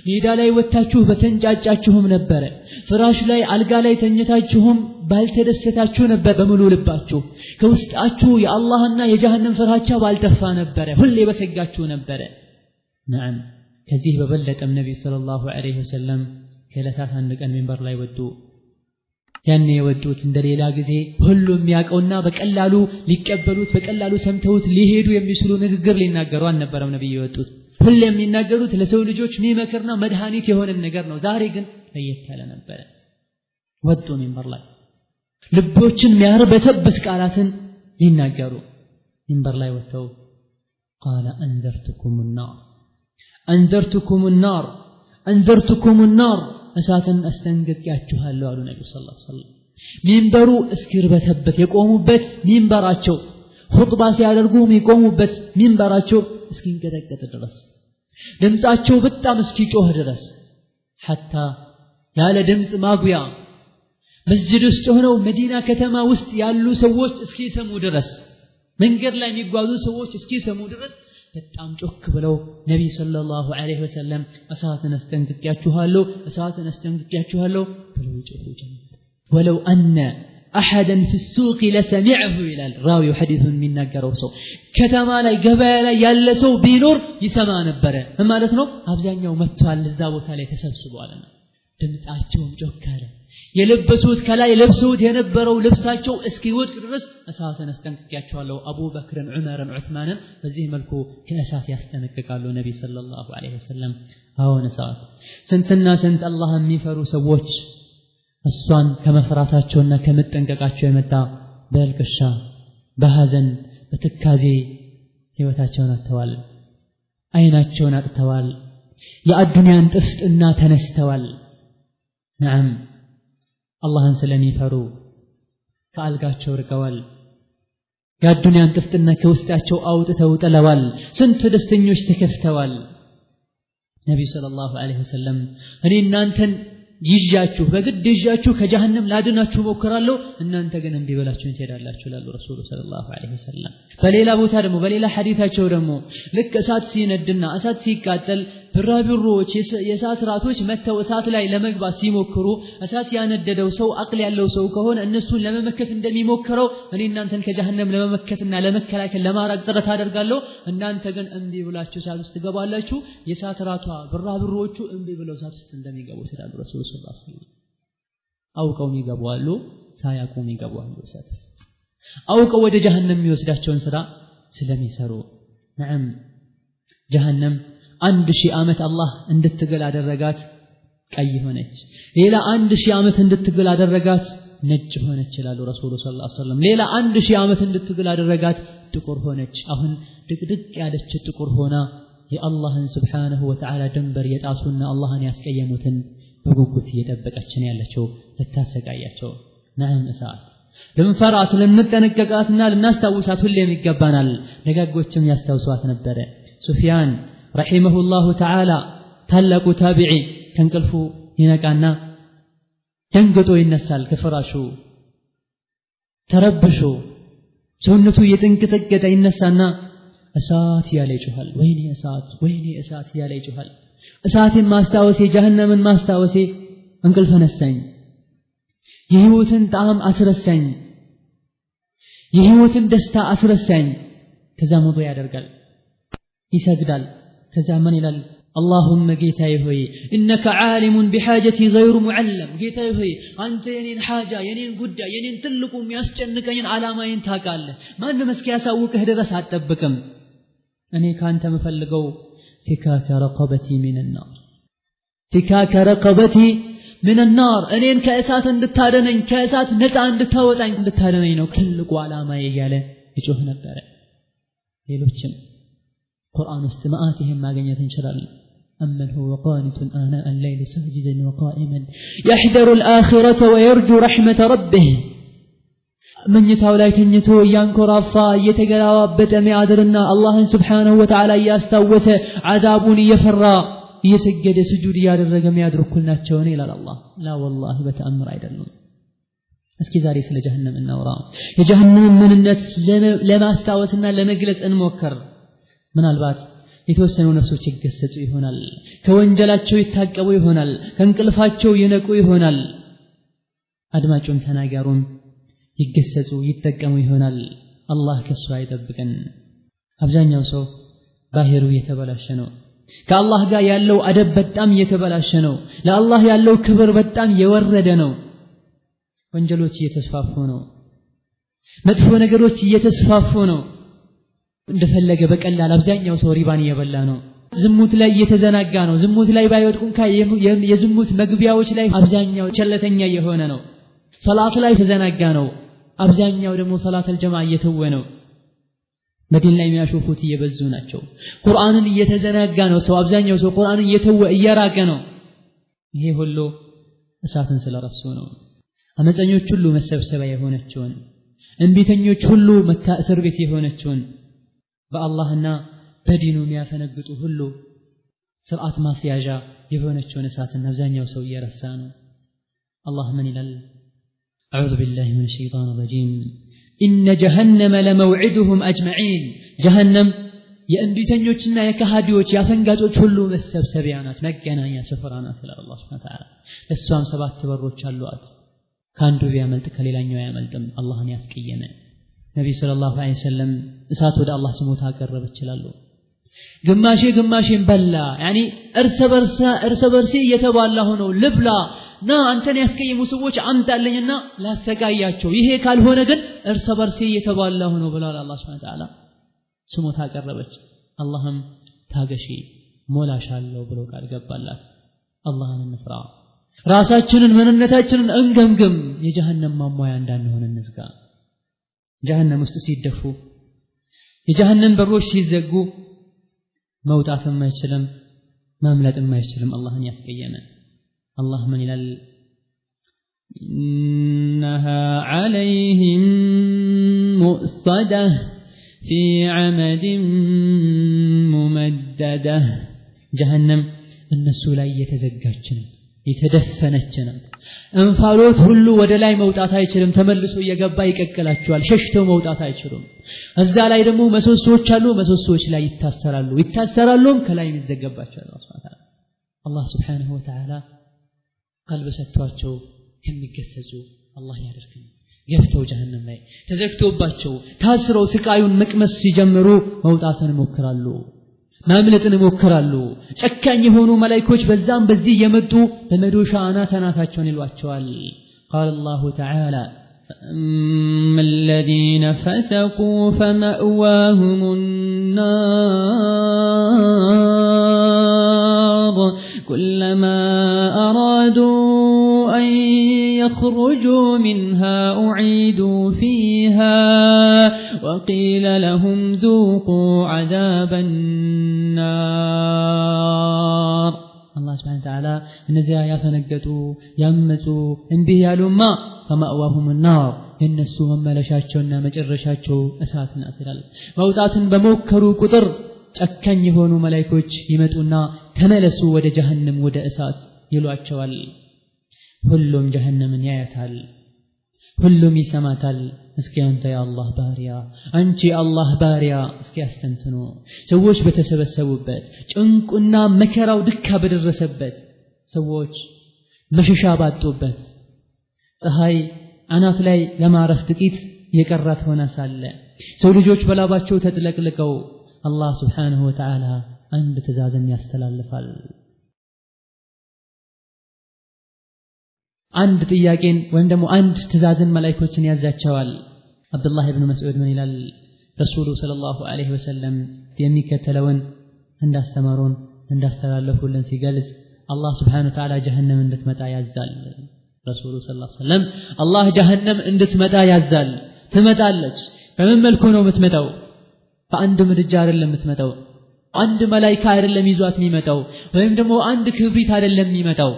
ሜዳ ላይ ወጣችሁ በተንጫጫችሁም ነበር። ፍራሽ ላይ አልጋ ላይ ተኝታችሁም ባልተደሰታችሁ ነበር። በሙሉ ልባችሁ ከውስጣችሁ የአላህና የጀሃነም ፍራቻ ባልጠፋ ነበር። ሁሌ በሰጋችሁ ነበር። ነዓም ከዚህ በበለጠም ነብይ ሰለላሁ ዐለይሂ ወሰለም ከዕለታት አንድ ቀን ሚንበር ላይ ወጡ። ያኔ የወጡት እንደሌላ ጊዜ ሁሉም ያውቀውና በቀላሉ ሊቀበሉት በቀላሉ ሰምተውት ሊሄዱ የሚችሉ ንግግር ሊናገሩ አልነበረም ነብዩ የወጡት። ሁሌም የሚናገሩት ለሰው ልጆች የሚመክርና መድኃኒት የሆነ ነገር ነው። ዛሬ ግን ለየት ያለ ነበረ። ወጡ ሚንበር ላይ ልቦችን የሚያርበተብት ቃላትን ሊናገሩ ሚንበር ላይ ወጥተው قال أنذرتكم النار أنذرتكم النار أنذرتكم النار እሳትን አስጠንቅቄያችኋለሁ አሉ ነብዩ ሰለላሁ ዐለይሂ ወሰለም። ሚንበሩ እስኪርበተበት የቆሙበት ሚንበራቸው ኹጥባ ሲያደርጉ የሚቆሙበት ሚንበራቸው እስኪንቀጠቀጥ ድረስ ድምጻቸው በጣም እስኪጮህ ድረስ ሐታ ያለ ድምጽ ማጉያ መስጂድ ውስጥ ሆነው መዲና ከተማ ውስጥ ያሉ ሰዎች እስኪሰሙ ድረስ መንገድ ላይ የሚጓዙ ሰዎች እስኪሰሙ ድረስ በጣም ጮክ ብለው ነብይ ሰለላሁ ዐለይሂ ወሰለም እሳትን አስጠንቅቄያችኋለሁ እሳትን አስጠንቅቄያችኋለሁ ብለው ይጮሁ ጀመር። ወለው አነ አሐደን في السوق لسمعه ይላል ራዊው ሐዲሱን የሚናገረው ሰው። ከተማ ላይ ገበያ ላይ ያለ ሰው ቢኖር ይሰማ ነበረ። ምን ማለት ነው? አብዛኛው መጥቷል እዛ ቦታ ላይ ተሰብስቧልና ድምጻቸውም ጮክ አለ። የለበሱት ከላይ ለብሰውት የነበረው ልብሳቸው እስኪወድቅ ድረስ እሳትን አስጠንቅቄያቸዋለሁ። አቡበክርን፣ ዑመርን፣ ዑስማንን በዚህ መልኩ ከእሳት ያስጠነቅቃሉ ነብይ ሰለላሁ ዐለይሂ ወሰለም። አሁን እሳት ስንትና ስንት አላህ የሚፈሩ ሰዎች እሷን ከመፍራታቸውና ከመጠንቀቃቸው የመጣ በልቅሻ፣ በሐዘን፣ በትካዜ ህይወታቸውን አጥተዋል። አይናቸውን አጥተዋል። የአዱንያን ጥፍጥና ተነስተዋል። ነዓም አላህን ስለሚፈሩ ከአልጋቸው ርቀዋል። የአዱንያን ጥፍጥና ከውስጣቸው አውጥተው ጥለዋል። ስንት ደስተኞች ተከፍተዋል። ነብዩ ሰለላሁ ዐለይሂ ወሰለም እኔ እናንተን ይዣችሁ በግድ ይዣችሁ ከጀሃነም ላድናችሁ ሞክራለሁ፣ እናንተ ግን እምቢ ብላችሁ ትሄዳላችሁ ይላሉ ረሱሉ ሰለላሁ ዐለይሂ ወሰለም። በሌላ ቦታ ደግሞ በሌላ ሐዲታቸው ደግሞ ልክ እሳት ሲነድና እሳት ሲቃጠል ብራብሮች የእሳት ራቶች መተው እሳት ላይ ለመግባት ሲሞክሩ እሳት ያነደደው ሰው አቅል ያለው ሰው ከሆነ እነሱን ለመመከት እንደሚሞክረው እኔ እናንተን ከጀሃነም ለመመከትና ለመከላከል ለማራቅ ጥረት አደርጋለሁ፣ እናንተ ግን እምቢ ብላችሁ እሳት ውስጥ ትገባላችሁ። የእሳት ራቷ ብራብሮቹ እምቢ ብለው እሳት ውስጥ እንደሚገቡ ይላሉ ረሱሉ ሰለላሁ ዐለይሂ ወሰለም። አውቀው የሚገቡ አሉ፣ ሳያውቁም የሚገቡ አሉ። እሳት አውቀው ወደ ጀሃነም የሚወስዳቸውን ስራ ስለሚሰሩ። ነዓም ጀሃነም 1000 ዓመት አላህ እንድትግል አደረጋት፣ ቀይ ሆነች። ሌላ 1000 ዓመት እንድትግል አደረጋት፣ ነጭ ሆነች ይላሉ ረሱሉ ሰለላሁ ዐለይሂ ወሰለም። ሌላ 1000 ዓመት እንድትግል አደረጋት፣ ጥቁር ሆነች። አሁን ድቅድቅ ያለች ጥቁር ሆና የአላህን ሱብሓነሁ ወተዓላ ድንበር የጣሱና አላህን ያስቀየሙትን በጉጉት እየጠበቀች ነው ያለችው ልታሰቃያቸው። ነዓም እሳት ልንፈራት ልንጠነቀቃትና ልናስታውሳት ሁሌም ይገባናል። ደጋጎችም ያስታውሷት ነበረ። ሱፊያን ረሒመሁላሁ ተዓላ ታላቁ ታቢዒ ከእንቅልፉ ይነቃና ደንግጦ ይነሳል ከፍራሹ ተረብሾ ሰውነቱ እየተንቀጠቀጠ ይነሳና እሳት እያለ ይጮሃል። ወይኔ እሳት፣ ወይኔ እሳት እያለ ይጮሃል። እሳትን ማስታወሴ ጀሃነምን ማስታወሴ እንቅልፍ ነሳኝ፣ የህይወትን ጣዕም አስረሳኝ፣ የህይወትን ደስታ አስረሳኝ። ከዛ ውዱእ ያደርጋል። ይሰግዳል። ከዛ ምን ይላል? اللهم ጌታዬ ሆይ إنك عالم بحاجتي غير معلم፣ ጌታዬ ሆይ አንተ የኔን ሓጃ የኔን ጉዳይ የኔን ትልቁ የሚያስጨንቀኝን ዓላማዬን ታውቃለህ። ማንም እስኪያሳውቅህ ድረስ አትጠብቅም። እኔ ካንተ የምፈልገው فكاك رقبتي من النار፣ فكاك رقبتي من النار፣ እኔን ከእሳት እንድታደነኝ ከእሳት ነፃ እንድታወጣኝ እንድታደነኝ ነው ትልቁ ዓላማዬ እያለ ይጮህ ነበረ። ሌሎችም ቁርአን ውስጥ መዓት ይሄን ማግኘት እንችላለን። أمن هو قانت آناء الليل ساجدا وقائما يحذر الآخرة ويرجو رحمة ربه። መኝታው ላይ ተኝቶ እያንኮራፋ እየተገላባበጠ የሚያድርና አላህን ስብሓነሁ ወተዓላ እያስታወሰ ዓዛቡን እየፈራ እየሰገደ ስጁድ እያደረገ የሚያድር እኩል ናቸውን ይላል አላህ። ላ ወላሂ በተአምር አይደሉም። እስኪ ዛሬ ስለ ጀሀነም እናውራ። የጀሀነምን ምንነት ለማስታወስና ለመግለጽ እንሞክር። ምናልባት የተወሰኑ ነፍሶች ይገሰጹ ይሆናል፣ ከወንጀላቸው ይታቀቡ ይሆናል፣ ከእንቅልፋቸው ይነቁ ይሆናል። አድማጩም ተናጋሩም ይገሰጹ ይጠቀሙ ይሆናል። አላህ ከሱ አይጠብቀን። አብዛኛው ሰው ባህሩ እየተበላሸ ነው። ከአላህ ጋር ያለው አደብ በጣም እየተበላሸ ነው። ለአላህ ያለው ክብር በጣም የወረደ ነው። ወንጀሎች እየተስፋፉ ነው። መጥፎ ነገሮች እየተስፋፉ ነው። እንደፈለገ በቀላል አብዛኛው ሰው ሪባን እየበላ ነው። ዝሙት ላይ እየተዘናጋ ነው። ዝሙት ላይ ባይወድቁ እንኳ የዝሙት መግቢያዎች ላይ አብዛኛው ቸለተኛ እየሆነ ነው። ሰላት ላይ ተዘናጋ ነው። አብዛኛው ደግሞ ሰላት አልጀማ እየተወ ነው። መዲን ላይ የሚያሾፉት እየበዙ ናቸው። ቁርአንን እየተዘናጋ ነው ሰው። አብዛኛው ሰው ቁርአንን እየተወ እየራቀ ነው። ይሄ ሁሉ እሳትን ስለረሱ ነው። አመፀኞች ሁሉ መሰብሰቢያ የሆነችውን፣ እንቢተኞች ሁሉ እስር ቤት የሆነችውን፣ በአላህና በዲኑ የሚያፈነግጡ ሁሉ ስርዓት ማስያዣ የሆነችውን እሳትን አብዛኛው ሰው እየረሳ ነው። አላህ ምን ይላል? أعوذ بالله من الشيطان الرجيم إن جهنم لموعدهم أجمعين። ጀሀነም የእንቢተኞችና የከሃዲዎች የአፈንጋጮች ሁሉ መሰብሰቢያ ናት፣ መገናኛ ስፍራ ናት ይላል አላህ ሱብሓነሁ ወተዓላ። እሷም 7 በሮች አሏት። ከአንዱ ቢያመልጥ ከሌላኛው አያመልጥም። አላህን ያስቀየመ ነቢዩ ሰለላሁ ዐለይሂ ወሰለም እሳት ወደ አላህ ስሞታ አቀረበች ይላሉ። ግማሼ ግማሼን በላ፣ ያኒ እርስ በርሴ እየተባላ ሆነው ልብላ ና አንተን ያስቀየሙ ሰዎች አምጣልኝና ላሰቃያቸው፣ ይሄ ካልሆነ ግን እርስ በርሴ እየተባላ ሆነው ብለዋል። አላህ ሱብሓነሁ ወተዓላ ስሞታ አቀረበች። አላህም ታገሺ ሞላሻለሁ ብሎ ቃል ገባላት። አላህን እንፍራ፣ ራሳችንን ምንነታችንን እንገምግም። የጀሀነም ማሟያ እንዳንሆን እንዝጋ። ጀሀነም ውስጥ ሲደፉ የጀሀነም በሮች ሲዘጉ መውጣትም አይችልም ማምለጥም አይችልም አላህን ያስቀየመ። አላህ ምን ይላል? إنها عليهم مؤصدة في عمد ممددة። ጀሀነም እነሱ ላይ የተዘጋች ነው፣ የተደፈነች ናት። እንፋሎት ሁሉ ወደ ላይ መውጣት አይችልም፣ ተመልሶ እየገባ ይቀቅላቸዋል። ሸሽተው መውጣት አይችሉም። እዛ ላይ ደግሞ መሰሶዎች አሉ። መሰሶዎች ላይ ይታሰራሉ፣ ይታሰራሉም ከላይ ይዘጋባቸዋል። አላህ ሱብሓነሁ ወተዓላ ቀልብ ሰጥቷቸው ከሚገሰጹ አላህ ያደርገን። ገብተው ጀሀነም ላይ ተዘግቶባቸው ታስረው ስቃዩን መቅመስ ሲጀምሩ መውጣትን ይሞክራሉ፣ ማምለጥን ይሞክራሉ። ጨካኝ የሆኑ መላእክቶች በዛም በዚህ የመጡ በመዶሻ አናት አናታቸውን ይሏቸዋል። قال الله تعالى فأما الذين فسقوا فمأواهم النار كلما أرادوا أن يخرجوا منها أعيدوا فيها وقيل لهم ذوقوا عذاب النار። አላህ ስብሐነ ወተዓላ እነዚያ ያፈነገጡ ያመፁ እንዲህ ያሉማ ፈማእዋሁም ናር የእነሱ መመለሻቸውና መጨረሻቸው እሳት ናት ይላል። መውጣትን በሞከሩ ቁጥር ጨካኝ የሆኑ መላእክቶች ይመጡና ተመለሱ ወደ ጀሀነም ወደ እሳት ይሏቸዋል። ሁሉም ጀሀነምን ያያታል፣ ሁሉም ይሰማታል። እስኪ አንተ የአላህ ባሪያ፣ አንቺ የአላህ ባሪያ እስኪ አስተንትኑ። ሰዎች በተሰበሰቡበት ጭንቁና መከራው ድካ በደረሰበት፣ ሰዎች መሸሻ ባጡበት፣ ፀሐይ አናት ላይ ለማረፍ ጥቂት የቀራት ሆና ሳለ ሰው ልጆች በላባቸው ተጥለቅልቀው አላህ ሱብሓነሁ ወተዓላ አንድ ትእዛዝን ያስተላልፋል። አንድ ጥያቄን ወይም ደግሞ አንድ ትእዛዝን መላእክቶችን ያዛቸዋል። አብዱላህ ኢብኑ መስዑድ ምን ይላል? ረሱሉ ሰለላሁ ዐለይሂ ወሰለም የሚከተለውን እንዳስተማሩን እንዳስተላለፉልን ሲገልጽ አላህ ሱብሓነሁ ወተዓላ ጀሀነም እንድትመጣ ያዛል። ረሱሉ ሰለላሁ ዐለይሂ ወሰለም አላህ ጀሀነም እንድትመጣ ያዛል። ትመጣለች። በምን መልኩ ነው የምትመጣው? በአንድ ምድጃ አይደለም የምትመጣው። አንድ መላኢካ አይደለም ይዟት የሚመጣው፣ ወይም ደግሞ አንድ ክብሪት አይደለም የሚመጣው።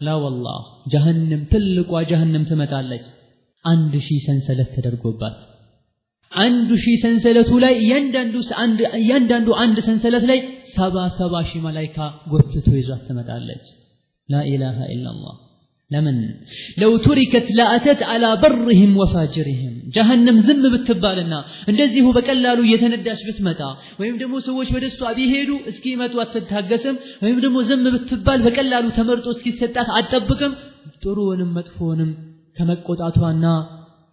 ላ ወላህ ጀሀነም፣ ትልቋ ጀሀነም ትመጣለች። 1000 ሰንሰለት ተደርጎባት 1000 ሰንሰለቱ ላይ እያንዳንዱ አንድ ሰንሰለት ላይ 70 ሺህ መላኢካ ጎትቶ ይዟት ትመጣለች። ላ ኢላሃ ኢላላህ። ለምን ለው ቱሪከት ለአተት አላ በርህም ወፋጅርህም። ጀሀነም ዝም ብትባልና እንደዚሁ በቀላሉ እየተነዳች ብትመጣ ወይም ደግሞ ሰዎች ወደ እሷ ቢሄዱ እስኪመጡ አትታገስም፣ ወይም ደግሞ ዝም ብትባል በቀላሉ ተመርጦ እስኪሰጣት አትጠብቅም። ጥሩውንም መጥፎውንም ከመቆጣቷና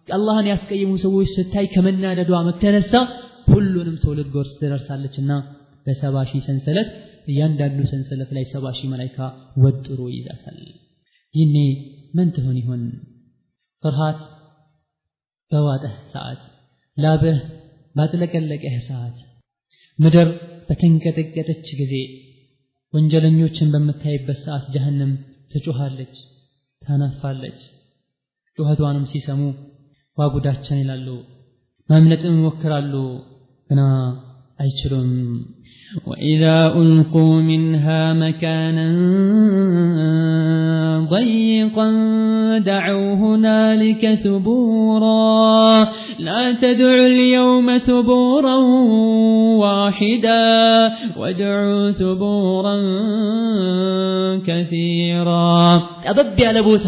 አላህን ያስቀየሙ ሰዎች ስታይ ከመናደዷ መተነሳ ሁሉንም ሰው ልትጎርስ ትደርሳለችና በ70 ሺህ ሰንሰለት እያንዳንዱ ሰንሰለት ላይ 70 ሺህ መላኢካ ወጥሮ ይዛታል። ይኔ ምን ትሆን ይሆን? ፍርሃት በዋጠህ ሰዓት፣ ላብህ ባጥለቀለቀህ ሰዓት፣ ምድር በተንቀጠቀጠች ጊዜ፣ ወንጀለኞችን በምታይበት ሰዓት ጀሀነም ትጮኻለች፣ ታናፋለች። ጩኸቷንም ሲሰሙ ዋጉዳችን ይላሉ፣ ማምለጥም ይሞክራሉ፣ ግና አይችሉም። وإذا ألقوا منها مكانا ضيقا دعوا هنالك ثبورا لا تدعوا اليوم ثبورا واحدا وادعوا ثبورا كثيرا። ጠበብ ያለ ቦታ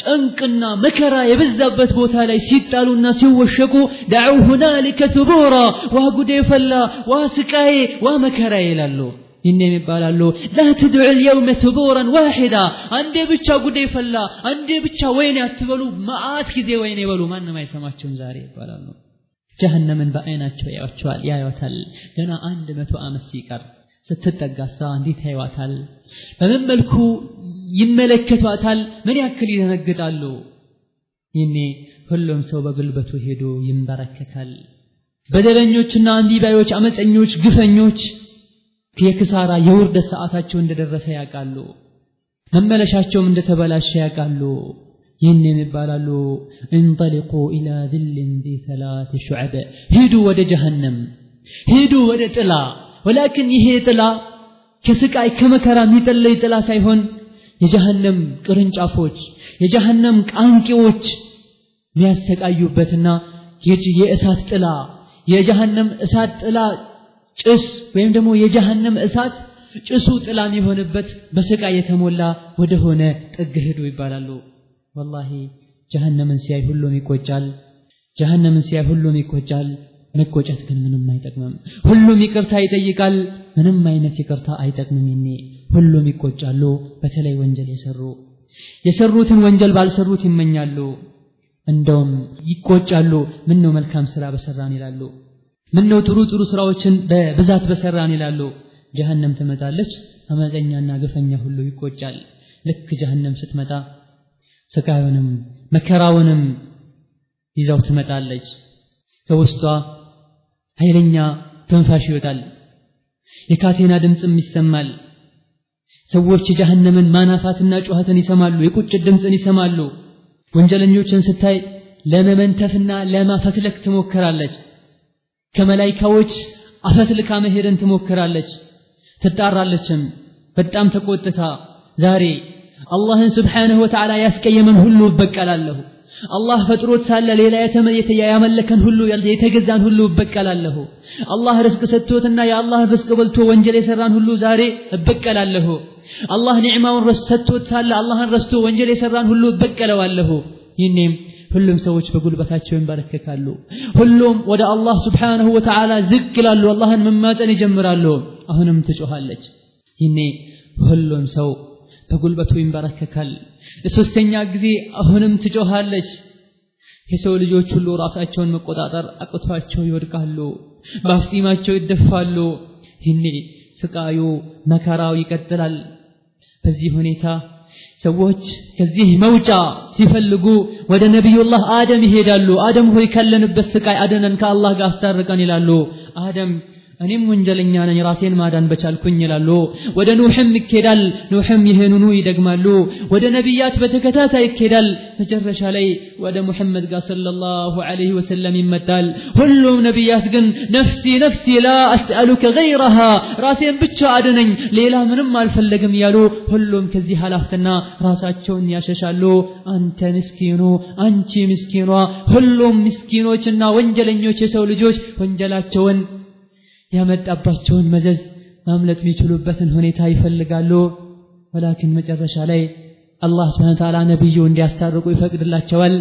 ጭንቅና መከራ የበዛበት ቦታ ላይ ሲጣሉና ሲወሸቁ دعوا هنالك ثبورا፣ ዋ ጉዴ ፈላ፣ ዋ ስቃዬ፣ ዋ መከራ ይላሉ። ይህኔም ይባላሉ لا تدعوا اليوم ثبورا واحدا፣ አንዴ ብቻ ጉዴ ፈላ፣ አንዴ ብቻ ወይኔ አትበሉ፣ መዓት ጊዜ ወይኔ በሉ፣ ማንም አይሰማቸውም ዛሬ ይባላሉ። ጀሀነምን በአይናቸው ያዩዋቸዋል፣ ያዩዋታል። ገና 100 ዓመት ሲቀር ስትጠጋሳ እንዴት ያዩዋታል? በምን መልኩ ይመለከቷታል? ምን ያክል ይደነግጣሉ? ይህኔ ሁሉም ሰው በጉልበቱ ሄዶ ይንበረከካል። በደለኞችና አንዲባዮች፣ አመፀኞች፣ ግፈኞች የክሳራ የውርደት ሰዓታቸው እንደደረሰ ያውቃሉ። መመለሻቸውም እንደተበላሸ ያውቃሉ። ይህኔም ይባላሉ እንጠሊቁ ኢላ ዚልን ዚ ሰላሲ ሹዐብ፣ ሂዱ ወደ ጀሀነም፣ ሂዱ ወደ ጥላ። ወላኪን ይሄ ጥላ ከስቃይ ከመከራ የሚጠለይ ጥላ ሳይሆን የጀሀነም ቅርንጫፎች፣ የጀሀነም ቃንቂዎች የሚያሰቃዩበትና የእሳት ጥላ፣ የጀሀነም እሳት ጥላ ጭስ ወይም ደግሞ የጀሀነም እሳት ጭሱ ጥላ የሚሆንበት በስቃይ የተሞላ ወደሆነ ጥግ ሄዱ ይባላሉ። ወላሂ ጀሀነምን ሲያይ ሁሉም ይቆጫል። ጀሀነምን ሲያይ ሁሉም ይቆጫል። መቆጨት ግን ምንም አይጠቅምም። ሁሉም ይቅርታ ይጠይቃል። ምንም አይነት ይቅርታ አይጠቅምም። ይኔ ሁሉም ይቆጫሉ። በተለይ ወንጀል የሰሩ የሰሩትን ወንጀል ባልሰሩት ይመኛሉ። እንደውም ይቆጫሉ። ምነው መልካም ስራ በሰራን ይላሉ። ምነው ጥሩ ጥሩ ስራዎችን በብዛት በሰራን ይላሉ። ጀሀነም ትመጣለች። አመፀኛና ግፈኛ ሁሉ ይቆጫል። ልክ ጀሀነም ስትመጣ ስቃዩንም መከራውንም ይዛው ትመጣለች። ከውስጧ ኃይለኛ ትንፋሽ ይወጣል። የካቴና ድምፅም ይሰማል። ሰዎች የጀሀነምን ማናፋትና ጩኸትን ይሰማሉ። የቁጭት ድምፅን ይሰማሉ። ወንጀለኞችን ስታይ ለመመንተፍና ለማፈትለክ ትሞክራለች። ከመላኢካዎች አፈትልካ መሄድን ትሞክራለች። ትጣራለችም በጣም ተቆጥታ ዛሬ አላህን ሱብሓነሁ ወተዓላ ያስቀየመን ሁሉ እበቀላለሁ፣ አላህ ፈጥሮት ሳለ ሌላ ያመለከን ሁሉ የተገዛን ሁሉ እበቀላለሁ፣ አላህ ርስቅ ሰጥቶትና የአላህን ርስቅ በልቶ ወንጀል የሰራን ሁሉ ዛሬ እበቀላለሁ፣ አላህ ኒዕማውን ሰጥቶት ሳለ አላህን ረስቶ ወንጀል የሰራን ሁሉ እበቀለዋለሁ። ይህኔም ሁሉም ሰዎች በጉልበታቸው ይንበረከካሉ። ሁሉም ወደ አላህ ሱብሓነሁ ወተዓላ ዝቅ ይላሉ። አላህን መማፀን ይጀምራሉ። አሁንም ትጮኻለች። ይህኔ ሁሉም ሰው በጉልበቱ ይንበረከካል። ለሶስተኛ ጊዜ አሁንም ትጮኻለች። የሰው ልጆች ሁሉ ራሳቸውን መቆጣጠር አቅቷቸው ይወድቃሉ። በአፍጢማቸው ይደፋሉ። ይህኔ ስቃዩ መከራው ይቀጥላል። በዚህ ሁኔታ ሰዎች ከዚህ መውጫ ሲፈልጉ ወደ ነቢዩላህ አደም ይሄዳሉ። አደም ሆይ ካለንበት ስቃይ አድነን፣ ከአላህ ጋር አስታርቀን ይላሉ። አደም እኔም ወንጀለኛ ነኝ ራሴን ማዳን በቻልኩኝ ይላሉ። ወደ ኑሕም ይኬዳል። ኑሕም ይህንኑ ይደግማሉ። ወደ ነቢያት በተከታታይ ይኬዳል። መጨረሻ ላይ ወደ ሙሐመድ ጋር صلى الله عليه وسلم ይመጣል። ሁሉም ነቢያት ግን نفسي نفسي لا أسألك غيرها ራሴን ብቻ አድነኝ ሌላ ምንም አልፈለግም እያሉ ሁሉም ከዚህ ኃላፊትና ራሳቸውን ያሸሻሉ። አንተ ምስኪኑ፣ አንቺ ምስኪኗ፣ ሁሉም ምስኪኖችና ወንጀለኞች የሰው ልጆች ወንጀላቸውን ያመጣባቸውን መዘዝ ማምለጥ የሚችሉበትን ሁኔታ ይፈልጋሉ። ወላኪን መጨረሻ ላይ አላህ ሱብሓነሁ ወተዓላ ነብዩ እንዲያስታርቁ ይፈቅድላቸዋል።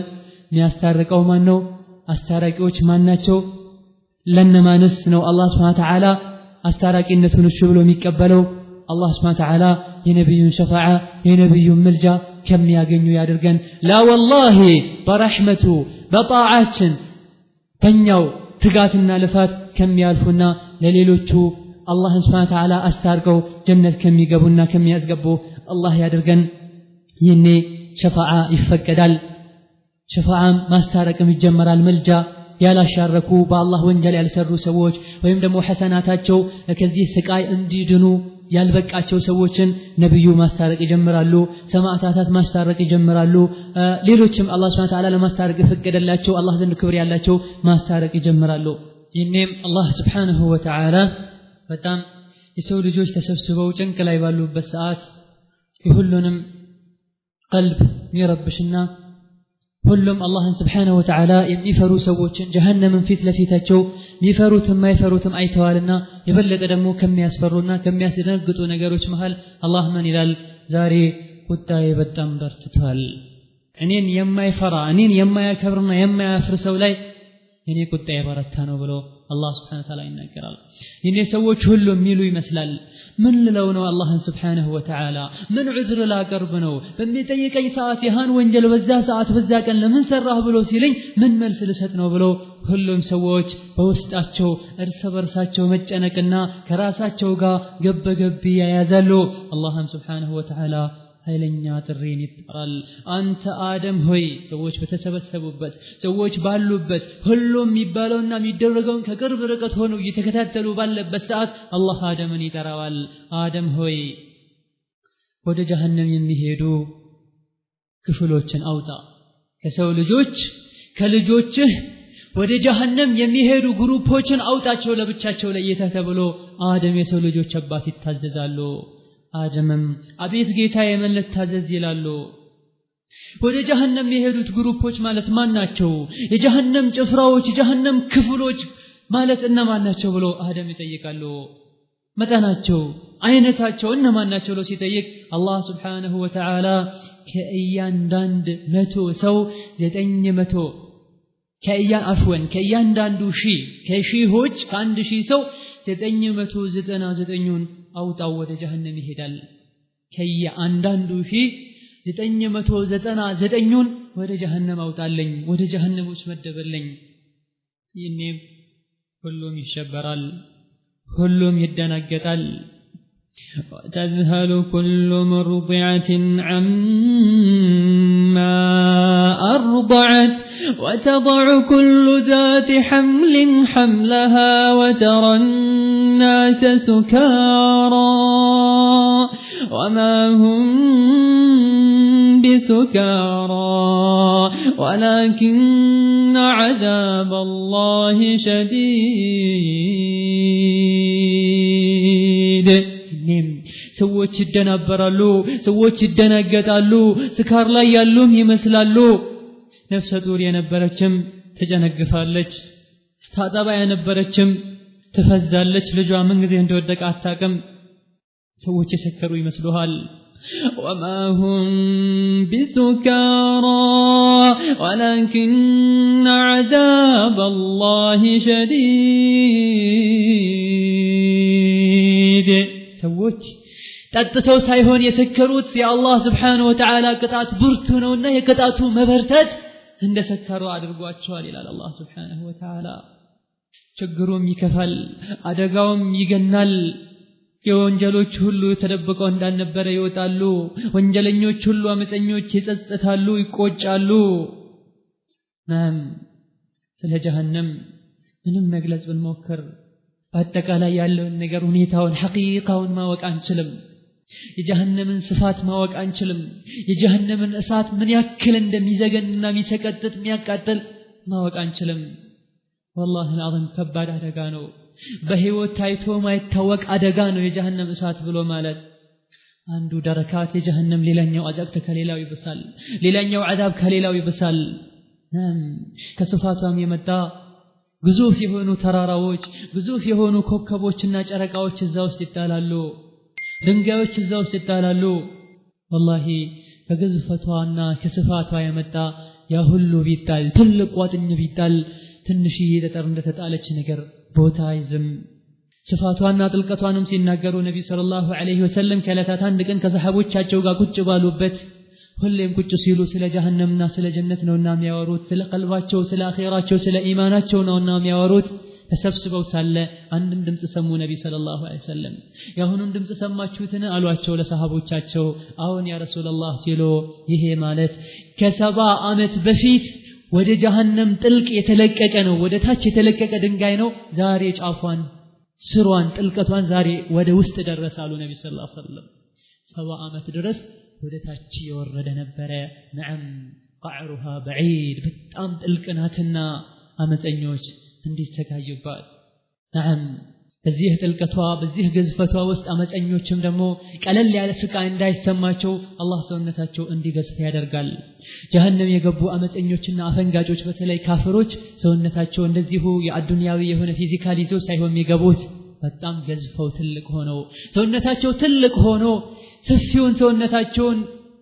የሚያስታርቀው ማን ነው? አስታራቂዎች ማን ናቸው? ለነማንስ ነው አላህ ሱብሓነሁ ወተዓላ አስታራቂነቱን እሺ ብሎ የሚቀበለው? አላህ ሱብሓነሁ ወተዓላ የነብዩን ሸፋዓ የነብዩን ምልጃ ከሚያገኙ ያድርገን። ላ ወላሂ በረሕመቱ በጣዓችን በኛው ትጋትና ልፋት ከሚያልፉና ለሌሎቹ አላህን ሱብሓነሁ ወተዓላ አስታርቀው ጀነት ከሚገቡና ከሚያስገቡ አላህ ያድርገን። ይህኔ ሸፋዓ ይፈቀዳል። ሸፋዓም ማስታረቅም ይጀመራል። መልጃ ያላሻረኩ በአላህ ወንጀል ያልሰሩ ሰዎች ወይም ደግሞ ሐሰናታቸው ከዚህ ስቃይ እንዲድኑ ያልበቃቸው ሰዎችን ነብዩ ማስታረቅ ይጀምራሉ። ሰማዕታታት ማስታረቅ ይጀምራሉ። ሌሎችም አላህ ሱብሓነሁ ወተዓላ ለማስታረቅ የፈቀደላቸው አላህ ዘንድ ክብር ያላቸው ማስታረቅ ይጀምራሉ። ይህኔም አላህ ሱብሓነሁ ወተዓላ በጣም የሰው ልጆች ተሰብስበው ጭንቅ ላይ ባሉበት ሰዓት የሁሉንም ቀልብ የሚረብሽና ሁሉም አላህን ስብሓነሁ ወተዓላ የሚፈሩ ሰዎችን ጀሀነምን ፊት ለፊታቸው የሚፈሩትም የማይፈሩትም አይተዋልና የበለጠ ደግሞ ከሚያስፈሩና ከሚያስደነግጡ ነገሮች መሃል አላህ ምን ይላል? ዛሬ ቁጣዬ በጣም በርትቷል። እኔን የማይፈራ እኔን የማያከብርና የማያፍር ሰው ላይ የኔ ቁጣ የበረታ ነው ብሎ አላህ ስብሓነሁ ወተዓላ ይናገራል። የኔ ሰዎች ሁሉ የሚሉ ይመስላል። ምን ልለው ነው አላህን ስብሓነሁ ወተዓላ? ምን ዑዝር ላቀርብ ነው? በሚጠይቀኝ ሰዓት ይህን ወንጀል በዛ ሰዓት በዛ ቀን ለምን ሰራህ ብሎ ሲለኝ ምን መልስ ልሰጥ ነው ብሎ ሁሉም ሰዎች በውስጣቸው እርስ በርሳቸው መጨነቅና ከራሳቸው ጋር ገበገብ ያያዛሉ። አላህም ስብሓነሁ ወተዓላ ኃይለኛ ጥሪን ይጠራል። አንተ አደም ሆይ ሰዎች በተሰበሰቡበት ሰዎች ባሉበት ሁሉም የሚባለውና የሚደረገውን ከቅርብ ርቀት ሆነው እየተከታተሉ ባለበት ሰዓት አላህ አደምን ይጠራዋል። አደም ሆይ ወደ ጀሀነም የሚሄዱ ክፍሎችን አውጣ። ከሰው ልጆች ከልጆችህ ወደ ጀሀነም የሚሄዱ ግሩፖችን አውጣቸው ለብቻቸው ለይተህ ተብሎ አደም የሰው ልጆች አባት ይታዘዛሉ። አደምም አቤት ጌታዬ ምን ልታዘዝ ይላሉ። ወደ ጀሀነም የሄዱት ግሩፖች ማለት ማን ናቸው? የጀሀነም ጭፍራዎች፣ የጀሀነም ክፍሎች ማለት እነማን ናቸው ብሎ አደም ይጠይቃሉ። መጠናቸው፣ አይነታቸው እነማን ናቸው ብሎ ሲጠይቅ አላህ ስብሓነሁ ወተዓላ ከእያንዳንድ 100 ሰው 900 ከእያንዳንዱ ሺህ ከሺሆች ከአንድ ሺህ ሰው 999ን አውጣው ወደ ጀሀነም ይሄዳል። ከእያንዳንዱ ሺህ 999ን ወደ ጀሀነም አውጣለኝ፣ ወደ ጀሀነሞች መደበለኝ። ይህኔም ሁሉም ይሸበራል፣ ሁሉም ይደናገጣል። وتذهل كل مرضعة عما أرضعت وتضع كل ذات حمل حملها وترى الناس سكارى وما هم بسكارى ولكن عذاب الله شديد። ሰዎች ይደናበራሉ፣ ሰዎች ይደናገጣሉ፣ ስካር ላይ ያሉም ይመስላሉ። ነፍሰ ጡር የነበረችም ትጨነግፋለች፣ ታጠባ የነበረችም ትፈዛለች። ልጇ ምን ጊዜ እንደወደቀ አታውቅም። ሰዎች የሰከሩ ይመስሉሃል። وما هم بسكارى ولكن عذاب الله شديد። ሰዎች ጠጥተው ሳይሆን የሰከሩት የአላህ ስብሓነሁ ወተዓላ ቅጣት ብርቱ ነውና የቅጣቱ መበርታት እንደሰከሩ አድርጓቸዋል ይላል አላህ ስብሓነሁ ወተዓላ። ችግሩም ይከፋል፣ አደጋውም ይገናል። የወንጀሎች ሁሉ ተደብቀው እንዳልነበረ ይወጣሉ። ወንጀለኞች ሁሉ አመፀኞች ይጸጸታሉ፣ ይቆጫሉ። ናም ስለ ጀሀነም ምንም መግለጽ ብንሞክር በአጠቃላይ ያለውን ነገር ሁኔታውን ሐቂቃውን ማወቅ አንችልም። የጀሀነምን ስፋት ማወቅ አንችልም። የጀሀነምን እሳት ምን ያክል እንደሚዘገንና የሚሰቀጥጥ የሚያቃጥል ማወቅ አንችልም። ወላሂ አልዓዚም ከባድ አደጋ ነው። በህይወት ታይቶ ማይታወቅ አደጋ ነው የጀሀነም እሳት ብሎ ማለት። አንዱ ደረካት የጀሀነም ሌላኛው አዘቅት ከሌላው ይብሳል፣ ሌላኛው ዐዛብ ከሌላው ይብሳል። ከስፋቷም የመጣ ግዙፍ የሆኑ ተራራዎች፣ ግዙፍ የሆኑ ኮከቦችና ጨረቃዎች እዛ ውስጥ ይጣላሉ። ድንጋዮች እዛ ውስጥ ይጣላሉ። ወላሂ ከግዝፈቷና ከስፋቷ የመጣ ያ ሁሉ ቢጣል፣ ትልቅ ቋጥኝ ቢጣል ትንሽዬ ጠጠር እንደተጣለች ነገር ቦታ አይዝም። ስፋቷና ጥልቀቷንም ሲናገሩ ነቢ ሰለላሁ ዐለይሂ ወሰለም ከዕለታት አንድ ቀን ከሰሐቦቻቸው ጋር ቁጭ ባሉበት፣ ሁሌም ቁጭ ሲሉ ስለ ጀሀነምና ስለ ጀነት ነውና የሚያወሩት፣ ስለ ቀልባቸው፣ ስለ አኼራቸው፣ ስለ ኢማናቸው ነውና የሚያወሩት። ተሰብስበው ሳለ አንድን ድምፅ ሰሙ ነቢ ሰለላሁ ዐለይሂ ወሰለም። የአሁኑን ድምፅ ሰማችሁትን አሏቸው ለሰሃቦቻቸው። አዎን ያ ረሱላላህ ሲሉ፣ ይሄ ማለት ከ70 ዓመት በፊት ወደ ጀሀነም ጥልቅ የተለቀቀ ነው፣ ወደ ታች የተለቀቀ ድንጋይ ነው። ዛሬ ጫፏን፣ ስሯን፣ ጥልቀቷን ዛሬ ወደ ውስጥ ደረሰ አሉ ነቢ ሰለላሁ ዐለይሂ ወሰለም። 70 ዓመት ድረስ ወደ ታች የወረደ ነበረ። ነዓም ቀዕሩሃ በዒድ፣ በጣም ጥልቅ ናትና አመፀኞች እንዲሰቃዩባት። ነዓም በዚህ ጥልቀቷ በዚህ ግዝፈቷ ውስጥ አመፀኞችም ደግሞ ቀለል ያለ ስቃይ እንዳይሰማቸው አላህ ሰውነታቸው እንዲገዝፍ ያደርጋል። ጀሀነም የገቡ አመፀኞችና አፈንጋጮች በተለይ ካፍሮች ሰውነታቸው እንደዚሁ የአዱንያዊ የሆነ physical ይዞ ሳይሆን የሚገቡት በጣም ገዝፈው ትልቅ ሆነው ሰውነታቸው ትልቅ ሆኖ ሰፊውን ሰውነታቸውን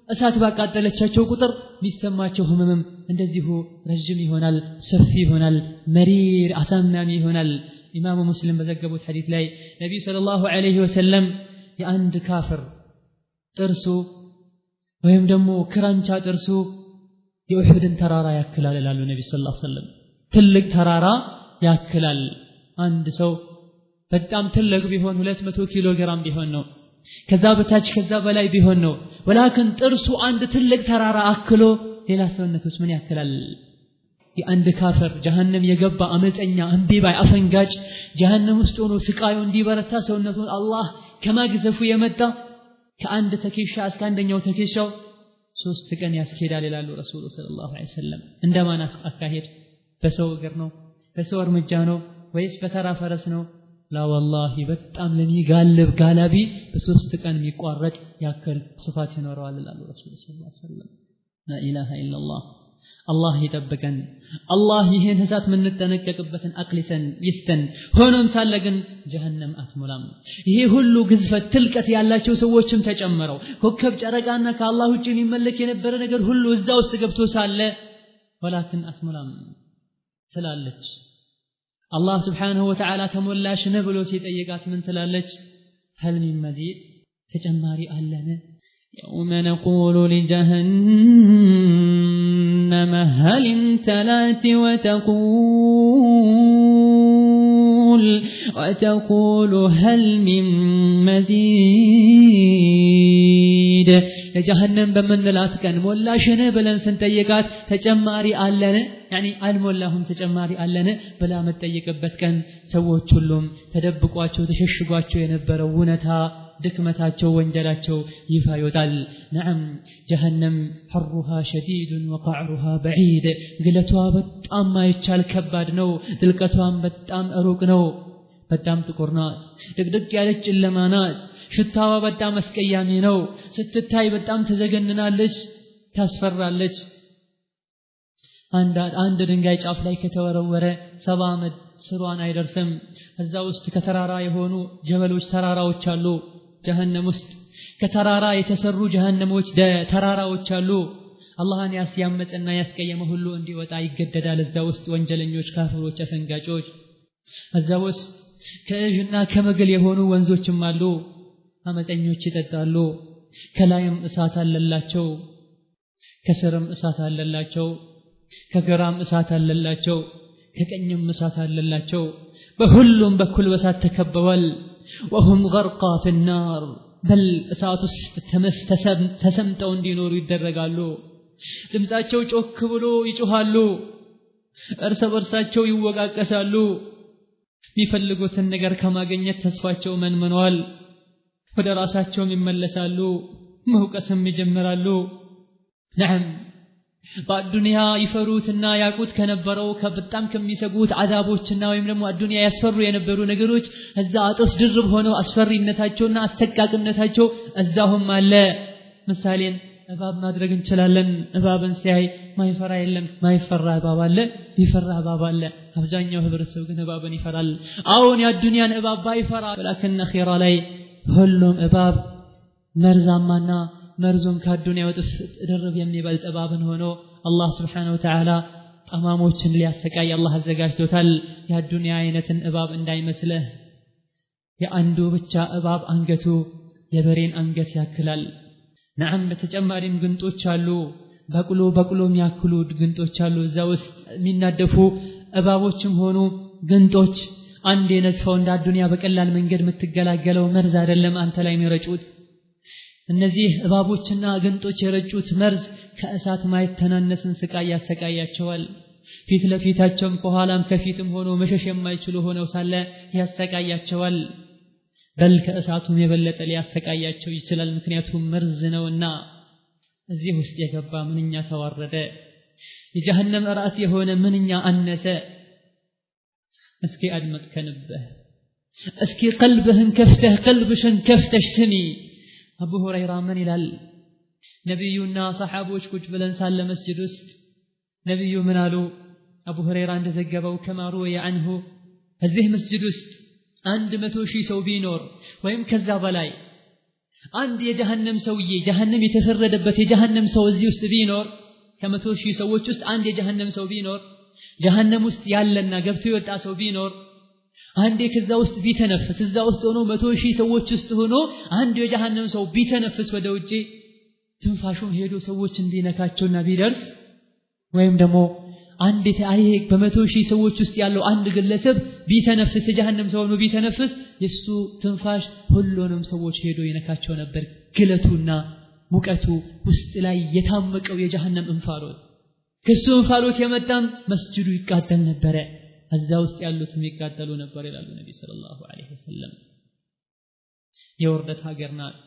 እሳት ባቃጠለቻቸው ቁጥር የሚሰማቸው ህመምም እንደዚሁ ረዥም ይሆናል፣ ሰፊ ይሆናል፣ መሪር አሳማሚ ይሆናል። ኢማሙ ሙስሊም በዘገቡት ሐዲስ ላይ ነቢዩ ሰለላሁ ዐለይሂ ወሰለም የአንድ ካፍር ጥርሱ ወይም ደግሞ ክራንቻ ጥርሱ የኡሑድን ተራራ ያክላል ይላሉ ነቢዩ ሰለላሁ ዐለይሂ ወሰለም። ትልቅ ተራራ ያክላል። አንድ ሰው በጣም ትልቅ ቢሆን 200 ኪሎ ግራም ቢሆን ነው፣ ከዛ በታች ከዛ በላይ ቢሆን ነው። ወላክን ጥርሱ አንድ ትልቅ ተራራ አክሎ ሌላ ሰውነቶች ምን ያክላል? የአንድ ካፍር ጀሀነም የገባ አመፀኛ እምቢ ባይ አፈንጋጭ ጀሀነም ውስጥ ሆኖ ስቃዩ እንዲበረታ ሰውነቱን አላህ ከማግዘፉ የመጣ ከአንድ ተኬሻ እስከ አንደኛው ተኬሻው 3 ቀን ያስኬዳል ይላሉ ረሱሉ ሰለላሁ ዐለይሂ ወሰለም። እንደማን አካሄድ? በሰው እግር ነው? በሰው እርምጃ ነው? ወይስ በተራ ፈረስ ነው? ላ ወላሂ በጣም ለሚጋልብ ጋላቢ በ3 ቀን የሚቋረጥ ያክል ስፋት ይኖረዋል ይላሉ ረሱሉ ሰለላሁ ዐለይሂ ወሰለም። ላ ኢላሃ ኢላላህ። አላህ ይጠብቀን። አላህ ይህን እሳት የምንጠነቀቅበትን አቅሊሰን ይስተን። ሆኖም ሳለ ግን ጀሀነም አትሞላም። ይሄ ሁሉ ግዝፈት ትልቀት ያላቸው ሰዎችም ተጨምረው ኮከብ ጨረቃና ከአላህ ውጭ የሚመለክ የነበረ ነገር ሁሉ እዛ ውስጥ ገብቶ ሳለ ወላክን አትሞላም ትላለች። አላህ ስብሓንሁ ወተዓላ ተሞላሽን ብሎ ሲጠይቃት ምን ትላለች? هل من مزيد፣ ተጨማሪ አለን? يوم نقول لجهنم هل امتلأت وتقول هل من مزيد። ለጀሀነም በምንላት ቀን ሞላሽን ብለን ስንጠይቃት ተጨማሪ አለን፣ ያኒ አልሞላሁም ተጨማሪ አለን ብላ መጠየቅበት ቀን ሰዎች ሁሉም ተደብቋቸው ተሸሽጓቸው የነበረው እውነታ ድክመታቸው ወንጀላቸው ይፋ ይወጣል። ነዓም ጀሀነም ሐሩሃ ሸዲዱን ወቀዕሩሃ በዒድ፣ ግለቷ በጣም ማይቻል ከባድ ነው፣ ጥልቀቷም በጣም ሩቅ ነው። በጣም ጥቁር ናት፣ ድቅድቅ ያለች ጨለማ ናት። ሽታዋ በጣም አስቀያሚ ነው። ስትታይ በጣም ትዘገንናለች፣ ታስፈራለች። አንድ ድንጋይ ጫፍ ላይ ከተወረወረ 70 ዓመት ስሯን አይደርስም። እዛ ውስጥ ከተራራ የሆኑ ጀበሎች ተራራዎች አሉ። ጀሀነም ውስጥ ከተራራ የተሰሩ ጀሀነሞች ተራራዎች አሉ። አላህን ያስያመፀና ያስቀየመ ሁሉ እንዲወጣ ይገደዳል። እዛ ውስጥ ወንጀለኞች፣ ካፍሮች፣ አፈንጋጮች። እዛ ውስጥ ከእዥና ከመግል የሆኑ ወንዞችም አሉ። አመፀኞች ይጠጣሉ። ከላይም እሳት አለላቸው፣ ከስርም እሳት አለላቸው፣ ከግራም እሳት አለላቸው፣ ከቀኝም እሳት አለላቸው። በሁሉም በኩል በእሳት ተከበዋል። ወሁም ገርቃ ፊናር በል እሳት ውስጥ ተሰምጠው እንዲኖሩ ይደረጋሉ። ድምፃቸው ጮክ ብሎ ይጮሃሉ። እርስ በርሳቸው ይወቃቀሳሉ። የሚፈልጉትን ነገር ከማግኘት ተስፋቸው መንምኗል። ወደ ራሳቸውም ይመለሳሉ፣ መውቀስም ይጀምራሉ። ነዓም በአዱንያ ይፈሩትና ያቁት ከነበረው በጣም ከሚሰጉት አዛቦችና ወይም ደግሞ አዱንያ ያስፈሩ የነበሩ ነገሮች እዛ አጥፍ ድርብ ሆነው አስፈሪነታቸውና አስጠቃቅነታቸው እዛሁም አለ። ምሳሌን እባብ ማድረግ እንችላለን። እባብን ሲያይ ማይፈራ የለም። ማይፈራ እባብ አለ፣ ይፈራ እባብ አለ። አብዛኛው ህብረተሰብ ግን እባብን ይፈራል። አሁን የአዱንያን እባብ ባይፈራ ولكن አኺራ ላይ ሁሉም እባብ መርዛማና መርዙም ከአዱንያው እጥፍ ድርብ የሚበልጥ እባብን ሆኖ አላህ سبحانه وتعالى ጠማሞችን ሊያሰቃይ አላህ አዘጋጅቶታል። የአዱንያ አይነትን እባብ እንዳይመስልህ። የአንዱ ብቻ እባብ አንገቱ የበሬን አንገት ያክላል። ነዓም በተጨማሪም ግንጦች አሉ። በቅሎ በቅሎ የሚያክሉ ግንጦች አሉ። እዛ ውስጥ የሚናደፉ እባቦችም ሆኑ ግንጦች አንድ የነድፈው እንደ አዱንያ በቀላል መንገድ የምትገላገለው መርዝ አይደለም አንተ ላይ የሚረጩት። እነዚህ እባቦችና ግንጦች የረጩት መርዝ ከእሳት ማይተናነስን ስቃይ ያሰቃያቸዋል። ፊት ለፊታቸውም ከኋላም ከፊትም ሆኖ መሸሽ የማይችሉ ሆነው ሳለ ያሰቃያቸዋል። በል ከእሳቱም የበለጠ ሊያሰቃያቸው ይችላል። ምክንያቱም መርዝ ነውና። እዚህ ውስጥ የገባ ምንኛ ተዋረደ! የጀሀነም ራስ የሆነ ምንኛ አነሰ! እስኪ አድምጥ ከልብህ፣ እስኪ ቀልብህን ከፍተህ ቀልብሽን ከፍተሽ ስሚ። አቡ ሁረይራ ምን ይላል? ነቢዩና ሰሓቦች ቁጭ ብለን ሳለ መስጅድ ውስጥ ነቢዩ ምን አሉ? አቡ ሁረይራ እንደዘገበው كما روي عنه እዚህ መስጅድ ውስጥ 100,000 ሰው ቢኖር ወይም ከዛ በላይ አንድ የጀሀነም ሰውዬ ጀሀነም የተፈረደበት የጀሀነም ሰው እዚህ ውስጥ ቢኖር ከ100,000 ሰዎች ውስጥ አንድ የጀሀነም ሰው ቢኖር ጀሀነም ውስጥ ያለና ገብቶ የወጣ ሰው ቢኖር አንዴ ከዛ ውስጥ ቢተነፍስ እዛ ውስጥ ሆኖ 100,000 ሰዎች ውስጥ ሆኖ አንድ የጀሀነም ሰው ቢተነፍስ ወደ ውጪ ትንፋሹም ሄዶ ሰዎች እንዲነካቸውና ቢደርስ ወይም ደግሞ አንድ በ100,000 ሰዎች ውስጥ ያለው አንድ ግለሰብ ቢተነፍስ የጀሀነም ሰው ሆኖ ቢተነፍስ የሱ ትንፋሽ ሁሉንም ሰዎች ሄዶ ይነካቸው ነበር። ግለቱና ሙቀቱ ውስጥ ላይ የታመቀው የጀሀነም እንፋሎት ከሱ እንፋሎት የመጣም መስጅዱ ይቃጠል ነበረ። እዛ ውስጥ ያሉትም ይቃጠሉ ነበር ይላሉ ነቢ ሰለላሁ ዐለይሂ ወሰለም። የውርደት ሀገር ናት፣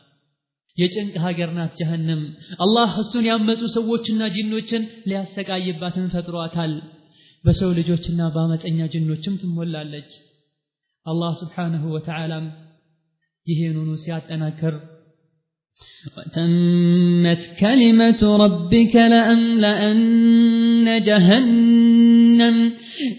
የጭንቅ ሀገር ናት ጀሀነም። አላህ እሱን ያመፁ ሰዎችና ጂኖችን ሊያሰቃይባትን ፈጥሯታል። በሰው ልጆችና በአመፀኛ ጂኖችም ትሞላለች። አላህ ስብሓነሁ ወተዓላም ይሄንኑ ሲያጠናክር وتمت كلمة ربك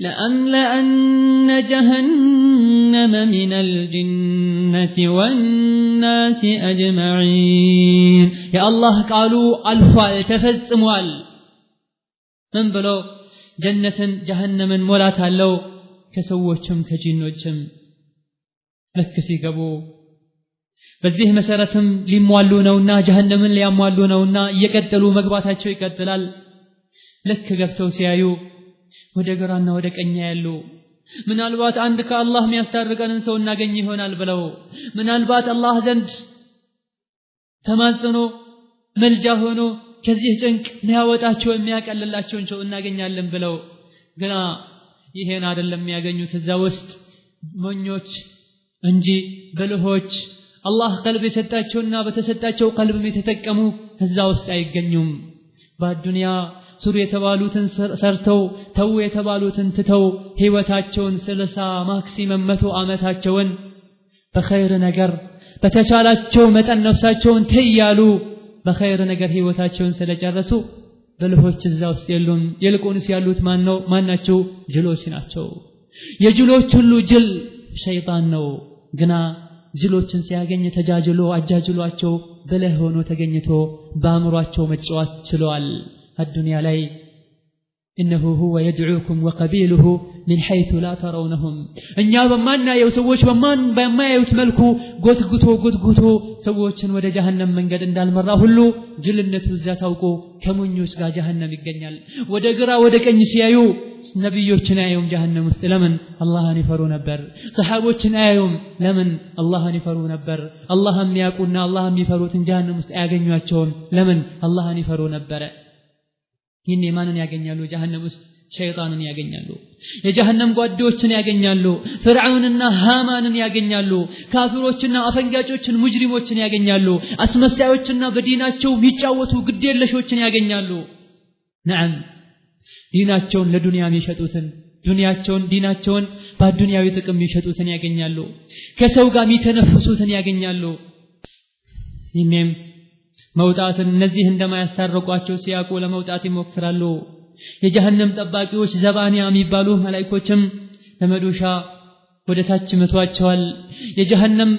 لأملأن جهنم من الجنة والناس أجمعين። የአላህ ቃሉ አልፏል፣ ተፈጽሟል። ምን ብሎ ጀነትን ጀሀነምን ሞላታለሁ ከሰዎችም ከጂኖችም ልክ ሲገቡ በዚህ መሰረትም ሊሟሉ ነውና ጀሀነምን ሊያሟሉ ነውና እየቀጠሉ መግባታቸው ይቀጥላል። ልክ ገብተው ሲያዩ ወደ ግራና ወደ ቀኝ ያሉ ምናልባት አንድ ከአላህ የሚያስታርቀንን ሰው እናገኝ ይሆናል ብለው ምናልባት አላህ ዘንድ ተማጽኖ መልጃ ሆኖ ከዚህ ጭንቅ የሚያወጣቸው የሚያቀልላቸውን ሰው እናገኛለን ብለው ግና ይሄን አይደለም የሚያገኙት። እዛ ውስጥ ሞኞች እንጂ ብልሆች አላህ ቀልብ የሰጣቸውና በተሰጣቸው ቀልብም የተጠቀሙ እዛ ውስጥ አይገኙም። በአዱንያ ስሩ የተባሉትን ሰርተው ተው የተባሉትን ትተው ህይወታቸውን 60 ማክሲመም 100 ዓመታቸውን በኸይር ነገር በተቻላቸው መጠን ነፍሳቸውን ተያሉ በኸይር ነገር ህይወታቸውን ስለጨረሱ ብልሆች እዛ ውስጥ የሉም። ይልቁንስ ያሉት ማን ነው? ማናቸው? ጅሎች ናቸው። የጅሎች ሁሉ ጅል ሸይጣን ነው። ግና ጅሎችን ሲያገኝ ተጃጅሎ አጃጅሏቸው ብልህ ሆኖ ተገኝቶ በአእምሯቸው መጫወት ችሏል። አዱንያ ላይ إنه هو يدعوكم وقبيله من حيث لا ترونهم እኛ በማናየው ሰዎች በማያዩት መልኩ ጎትጉቶ ጎትጉቶ ሰዎችን ወደ ጀሀነም መንገድ እንዳልመራ ሁሉ ጅልነቱ እዛ ታውቆ ከሞኞች ጋር ጀሀነም ይገኛል። ወደ ግራ ወደ ቀኝ ሲያዩ ነቢዮችን አያዩም ጀሀነም ውስጥ። ለምን? አላህን ይፈሩ ነበር። ሰሓቦችን አያዩም። ለምን? አላህን ይፈሩ ነበር። አላህን የሚያውቁና አላህን የሚፈሩትን ጀሀነም ውስጥ አያገኟቸውም። ለምን? አላህን ይፈሩ ነበረ። ይህኔ ማንን ያገኛሉ ጀሀነም ውስጥ? ሸይጣንን ያገኛሉ። የጀሀነም ጓዶችን ያገኛሉ። ፍርዓውንና ሃማንን ያገኛሉ። ካፊሮችና አፈንጋጮችን ሙጅሪሞችን ያገኛሉ። አስመሳዮችና በዲናቸው የሚጫወቱ ግዴለሾችን ያገኛሉ። ነዓም ዲናቸውን ለዱንያ የሚሸጡትን ዱንያቸውን ዲናቸውን በዱንያዊ ጥቅም የሚሸጡትን ያገኛሉ። ከሰው ጋር የሚተነፍሱትን ያገኛሉ። ይህኔም መውጣትን እነዚህ እንደማያስታርቋቸው ሲያውቁ ለመውጣት ይሞክራሉ። የጀሀነም ጠባቂዎች ዘባንያ የሚባሉ መላእክቶችም ለመዶሻ ወደ ታች መቷቸዋል። የጀሀነም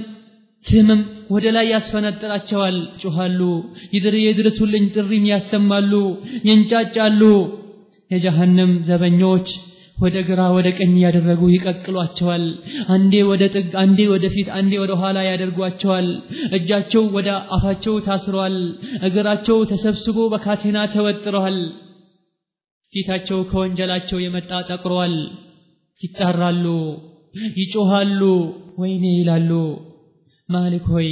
ትምም ወደ ላይ ያስፈነጥራቸዋል። ጮሃሉ፣ ይድረሱልኝ ጥሪም ያሰማሉ፣ ይንጫጫሉ። የጀሀነም ዘበኞች ወደ ግራ ወደ ቀኝ ያደረጉ ይቀቅሏቸዋል። አንዴ ወደ ጥግ፣ አንዴ ወደ ፊት፣ አንዴ ወደ ኋላ ያደርጓቸዋል። እጃቸው ወደ አፋቸው ታስሯል። እግራቸው ተሰብስቦ በካቴና ተወጥረዋል። ፊታቸው ከወንጀላቸው የመጣ ጠቅሯል። ይጣራሉ፣ ይጮሃሉ፣ ወይኔ ይላሉ። ማሊክ ሆይ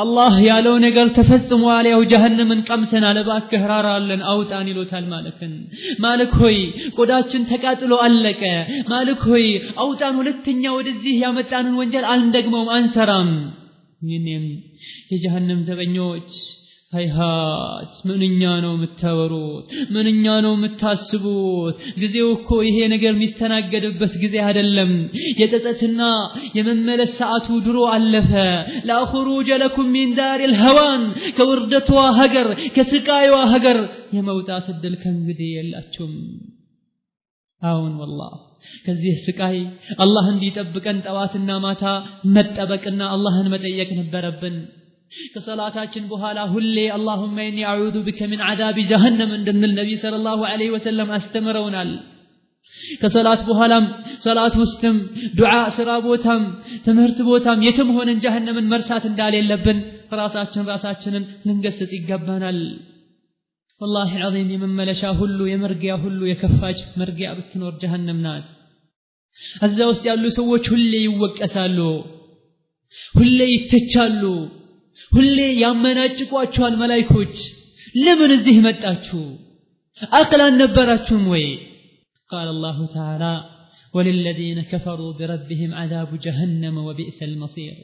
አላህ ያለው ነገር ተፈጽሟል። ያው ጀሀነምን ቀምሰናል፣ እባክህ ራራልን፣ አውጣን ይሉታል ማሊክን። ማሊክ ሆይ ቆዳችን ተቃጥሎ አለቀ። ማሊክ ሆይ አውጣን፣ ሁለተኛ ወደዚህ ያመጣንን ወንጀል አንደግመውም፣ አንሰራም። ይህኔም የጀሀነም ዘበኞች ሃይሃት ምንኛ ነው የምታወሩት? ምንኛ ነው የምታስቡት? ጊዜው እኮ ይሄ ነገር የሚስተናገድበት ጊዜ አይደለም። የጸጸትና የመመለስ ሰዓቱ ድሮ አለፈ። لا خروج لكم من دار الهوان፣ ከውርደቷ ሀገር ከስቃይዋ ሀገር የመውጣት እድል ከእንግዲህ የላችሁም። አሁን ወላሂ ከዚህ ስቃይ አላህ እንዲጠብቀን ጠዋትና ማታ መጠበቅና አላህን መጠየቅ ነበረብን። ከሰላታችን በኋላ ሁሌ اللهم إني أعوذ بك من عذاب جهنم እንድንል ነቢ صلى الله عليه وسلم አስተምረውናል። ከሰላት በኋላም ሰላት ውስጥም ዱዓ፣ ስራ ቦታም ትምህርት ቦታም የትም ሆነን ጀሀነምን መርሳት እንዳሌለብን ራሳችንን ልንገስጽ ይገባናል። ወላሂ ዐዚም የመመለሻ ሁሉ የመርጊያ ሁሉ የከፋች መርጊያ ብትኖር ጀሀነም ናት። እዛ ውስጥ ያሉ ሰዎች ሁሌ ይወቀሳሉ፣ ሁሌ ይተቻሉ፣ ሁሌ ያመናጭቋቸዋል መላእክቶች። ለምን እዚህ መጣችሁ? አቅል አልነበራችሁም ወይ? قال الله تعالى وللذين كفروا بربهم عذاب جهنم وبئس المصير።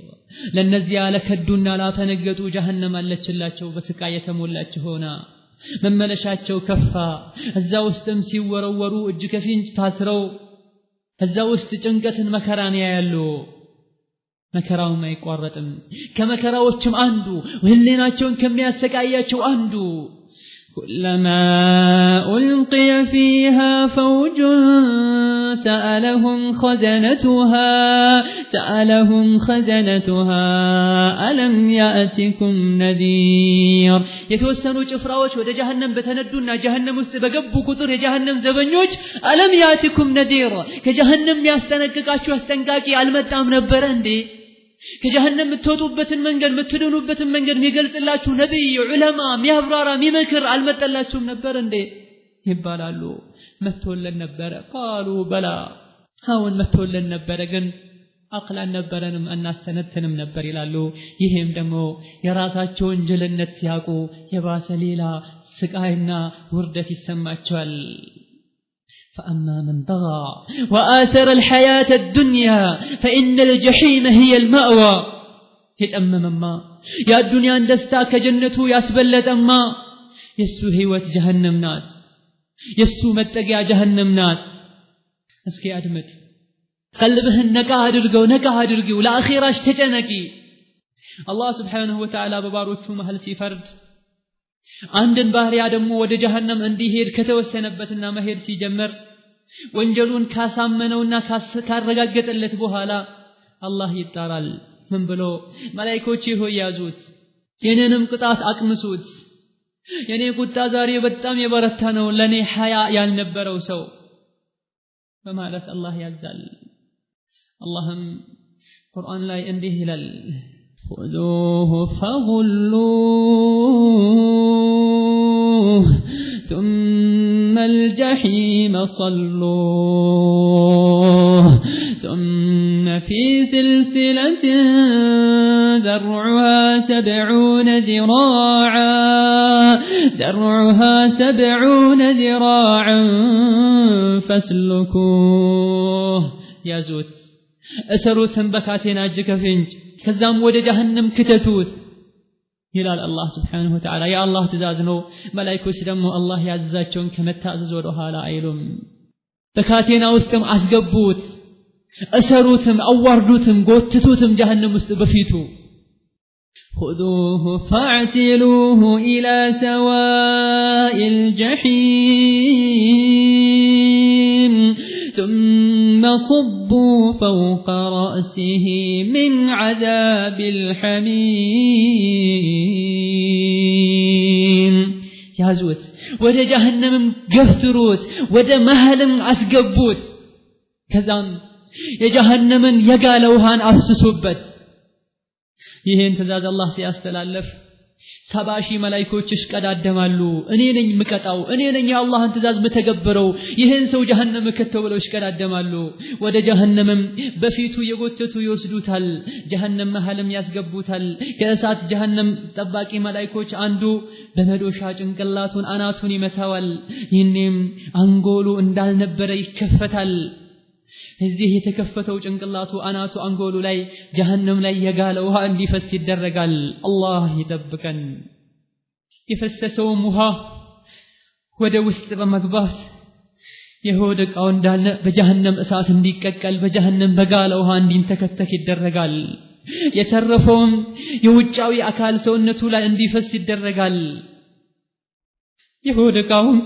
ለእነዚያ ለከዱና ላፈነገጡ ጀሀነም አለችላቸው በስቃይ የተሞላች ሆና መመለሻቸው ከፋ። እዛ ውስጥም ሲወረወሩ እጅ ከፍንጅ ታስረው እዛ ውስጥ ጭንቀትን መከራን ያያሉ። መከራውም አይቋረጥም። ከመከራዎችም አንዱ ህሊናቸውን ከሚያሰቃያቸው አንዱ كلما ألقي فيها فوج سألهم خزنتها ألم يأتكم نذير። የተወሰኑ ጭፍራዎች ወደ ጀሀነም በተነዱና ጀሀነም ውስጥ በገቡ ቁጥር የጀሀነም ዘበኞች ألم يأتكم نذير፣ ከጀሀነም ያስጠነቅቃችሁ አስጠንቃቂ አልመጣም ነበረ እንዴ? ከጀሀነም የምትወጡበትን መንገድ የምትድኑበትን መንገድ የሚገልጽላችሁ ነብይ፣ ዑለማ፣ የሚያብራራ የሚመክር አልመጣላችሁም ነበር እንዴ ይባላሉ። መጥቶልን ነበረ። ቃሉ በላ፣ አሁን መጥቶልን ነበረ፣ ግን አቅል አልነበረንም፣ አናስተነትንም ነበር ይላሉ። ይሄም ደግሞ የራሳቸውን ጅልነት ሲያውቁ የባሰ ሌላ ስቃይና ውርደት ይሰማቸዋል። فأما من طغى وآثر الحياة الدنيا فإن الجحيم هي المأوى። የጠመመማ የአዱንያን ደስታ ከጀነቱ ያስበለጠማ የሱ ህይወት ጀሀነም ናት። የሱ መጠጊያ ጀሀነም ናት። እስኪ አድምጥ፣ ቀልብህን ነቃ አድርገው፣ ነቃ አድርጊው፣ ለአኼራሽ ተጨነቂ። አላህ ስብሓነሁ ወተዓላ በባሮቹ መሃል ሲፈርድ አንድን ባህሪያ ደግሞ ወደ ጀሀነም እንዲሄድ ከተወሰነበትና መሄድ ሲጀምር ወንጀሉን ካሳመነውና ካረጋገጠለት በኋላ አላህ ይጣራል። ምን ብሎ? መላኢኮቼ ሆይ ያዙት፣ የኔንም ቅጣት አቅምሱት። የኔ ቁጣ ዛሬ በጣም የበረታ ነው፣ ለኔ ሐያ ያልነበረው ሰው በማለት አላህ ያዛል። አላህም ቁርአን ላይ እንዲህ ይላል፣ خذوه فغلوه ثم الجحيم صلوه ثم في سلسلة ذرعها 70 ذراعا فاسلكوه ያዙት እሰሩትን በካቴና እጅ ከፍንጅ ከዛም ወደ ጀሀነም ክተቱት ይላል አላህ Subhanahu Wa Ta'ala። የአላህ ትእዛዝ ነው። መላእክቶች ደግሞ አላህ ያዘዛቸውን ከመታዘዝ ወደ ኋላ አይሉም። በካቴና ውስጥም አስገቡት፣ እሰሩትም፣ አዋርዱትም፣ ጎትቱትም ጀሀነም ውስጥ በፊቱ። خذوه فاعتلوه إلى سواء الجحيم ثم صبوا فوق رأسه من عذاب الحميم ያዙት፣ ወደ ጀሀነምም ገፍትሩት፣ ወደ መሀልም አስገቡት። ከዛም የጀሀነምን የጋለ ውሃን አፍስሱበት። ይህን ትእዛዝ አላህ ሲያስተላልፍ 70 ሺህ መላእክቶች ይሽቀዳደማሉ። እኔ ነኝ ምቀጣው፣ እኔ ነኝ የአላህን ትእዛዝ ምተገብረው፣ ይህን ሰው ጀሀነም ከተው ብለው ይሽቀዳደማሉ። ወደ ጀሀነምም በፊቱ የጎተቱ ይወስዱታል። ጀሀነም መሀልም ያስገቡታል። ከእሳት ጀሀነም ጠባቂ መላእክቶች አንዱ በመዶሻ ጭንቅላቱን አናቱን ይመታዋል። ይህኔም አንጎሉ እንዳልነበረ ይከፈታል። እዚህ የተከፈተው ጭንቅላቱ አናቱ አንጎሉ ላይ ጀሀነም ላይ የጋለ ውሃ እንዲፈስ ይደረጋል። አላህ ይጠብቀን። የፈሰሰውም ውሃ ወደ ውስጥ በመግባት የሆድ ዕቃው እንዳለ በጀሀነም እሳት እንዲቀቀል በጀሀነም በጋለ ውሃ እንዲንተከተክ ይደረጋል። የተረፈውም የውጫዊ አካል ሰውነቱ ላይ እንዲፈስ ይደረጋል። የሆድ ዕቃውም